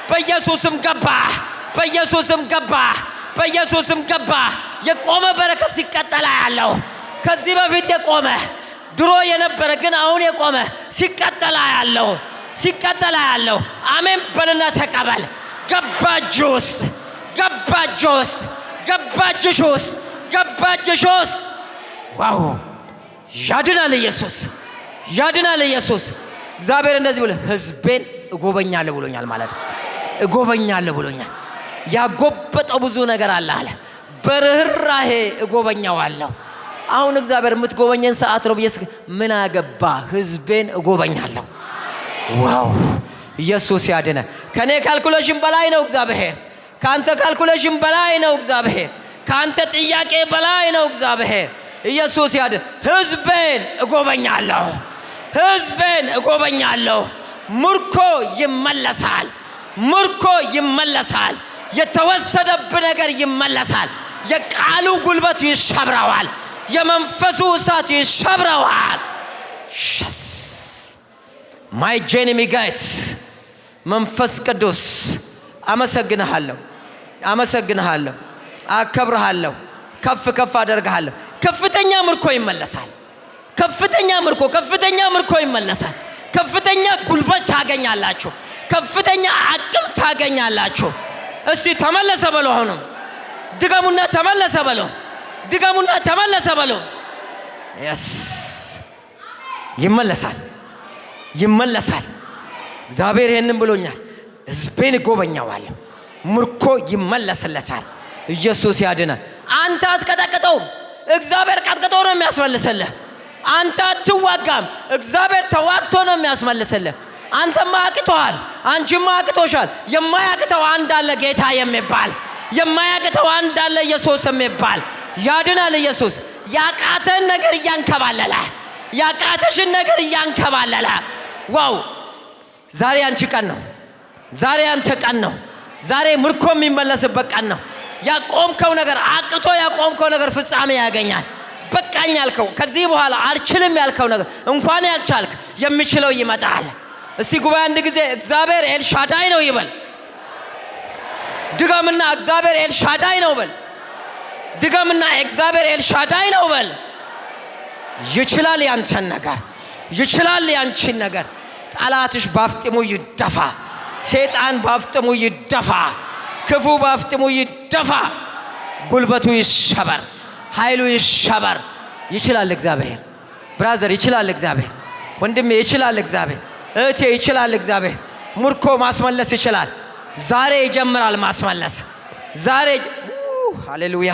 በኢየሱስም ገባ። በኢየሱስም ገባ። በኢየሱስም ገባ። የቆመ በረከት ሲቀጠል አያለሁ። ከዚህ በፊት የቆመ፣ ድሮ የነበረ ግን አሁን የቆመ ሲቀጠል አያለሁ። ሲቀጠል አያለሁ። አሜን በልና ተቀበል። ገባ እጅ ውስጥ፣ ገባ እጅ ውስጥ፣ ገባ እጅሽ ውስጥ፣ ገባ እጅሽ ውስጥ። Wow! ያድናል ኢየሱስ፣ ያድናል ኢየሱስ። እግዚአብሔር እንደዚህ ብሎ ህዝቤን እጎበኛለሁ ብሎኛል ማለት ነው። እጎበኛለሁ ብሎኛል። ያጎበጠው ብዙ ነገር አለ አለ። በርህራሄ እጎበኛዋለሁ። አሁን እግዚአብሔር የምትጎበኘን ሰዓት ነው ብዬ ምን አገባ፣ ህዝቤን እጎበኛለሁ። Wow! ኢየሱስ ያድነ። ከኔ calculation በላይ ነው እግዚአብሔር። ከአንተ calculation በላይ ነው እግዚአብሔር። ከአንተ ጥያቄ በላይ ነው እግዚአብሔር። ኢየሱስ ያድን። ህዝቤን እጎበኛለሁ። ህዝቤን እጎበኛለሁ። ምርኮ ይመለሳል። ምርኮ ይመለሳል። የተወሰደብህ ነገር ይመለሳል። የቃሉ ጉልበት ይሰብረዋል። የመንፈሱ እሳት ይሰብረዋል። ሸስ my ጄኒሚ guides። መንፈስ ቅዱስ አመሰግንሃለሁ፣ አመሰግንሃለሁ፣ አከብርሃለሁ፣ ከፍ ከፍ አደርግሃለሁ። ከፍተኛ ምርኮ ይመለሳል። ከፍተኛ ምርኮ፣ ከፍተኛ ምርኮ ይመለሳል። ከፍተኛ ጉልበት ታገኛላችሁ። ከፍተኛ አቅም ታገኛላችሁ። እስቲ ተመለሰ በሉ። አሁንም ድገሙና ተመለሰ በሉ። ድገሙና ተመለሰ በሉ። Yes፣ ይመለሳል፣ ይመለሳል። እግዚአብሔር ይህንን ብሎኛል። ህዝቤን እጎበኛዋለሁ፣ ምርኮ ይመለስለታል። ኢየሱስ ያድናል። አንተ አትቀጠቅጠውም፣ እግዚአብሔር ቀጥቅጦ ነው የሚያስመልስልህ። አንተ አትዋጋም፣ እግዚአብሔር ተዋግቶ ነው የሚያስመልስልህ። አንተማ አቅቶሃል፣ አንቺማ አቅቶሻል። የማያቅተው አንድ አለ፣ ጌታ የሚባል። የማያቅተው አንድ አለ፣ ኢየሱስ የሚባል። ያድናል ኢየሱስ። ያቃተን ነገር እያንከባለለ፣ ያቃተሽን ነገር እያንከባለለ። Wow! ዛሬ ያንቺ ቀን ነው። ዛሬ ያንተ ቀን ነው። ዛሬ ምርኮ የሚመለስበት ቀን ነው። ያቆምከው ነገር፣ አቅቶ ያቆምከው ነገር ፍጻሜ ያገኛል። በቃኝ ያልከው፣ ከዚህ በኋላ አልችልም ያልከው ነገር፣ እንኳን ያልቻልክ የሚችለው ይመጣል። እስቲ ጉባኤ አንድ ጊዜ እግዚአብሔር ኤልሻዳይ ነው ይበል። ድገምና እግዚአብሔር ኤልሻዳይ ነው በል። ድገምና እግዚአብሔር ኤልሻዳይ ነው በል። ይችላል ያንተን ነገር፣ ይችላል ያንቺን ነገር። ጠላትሽ ባፍጢሙ ይደፋ። ሴጣን ባፍጢሙ ይደፋ። ክፉ ባፍጢሙ ይደፋ። ጉልበቱ ይሰበር፣ ኃይሉ ይሰበር። ይችላል እግዚአብሔር። Brother፣ ይችላል እግዚአብሔር። ወንድሜ፣ ይችላል እግዚአብሔር። እህቴ፣ ይችላል እግዚአብሔር። ምርኮ ማስመለስ ይችላል። ዛሬ ይጀምራል ማስመለስ። ዛሬ፣ ሃሌሉያ።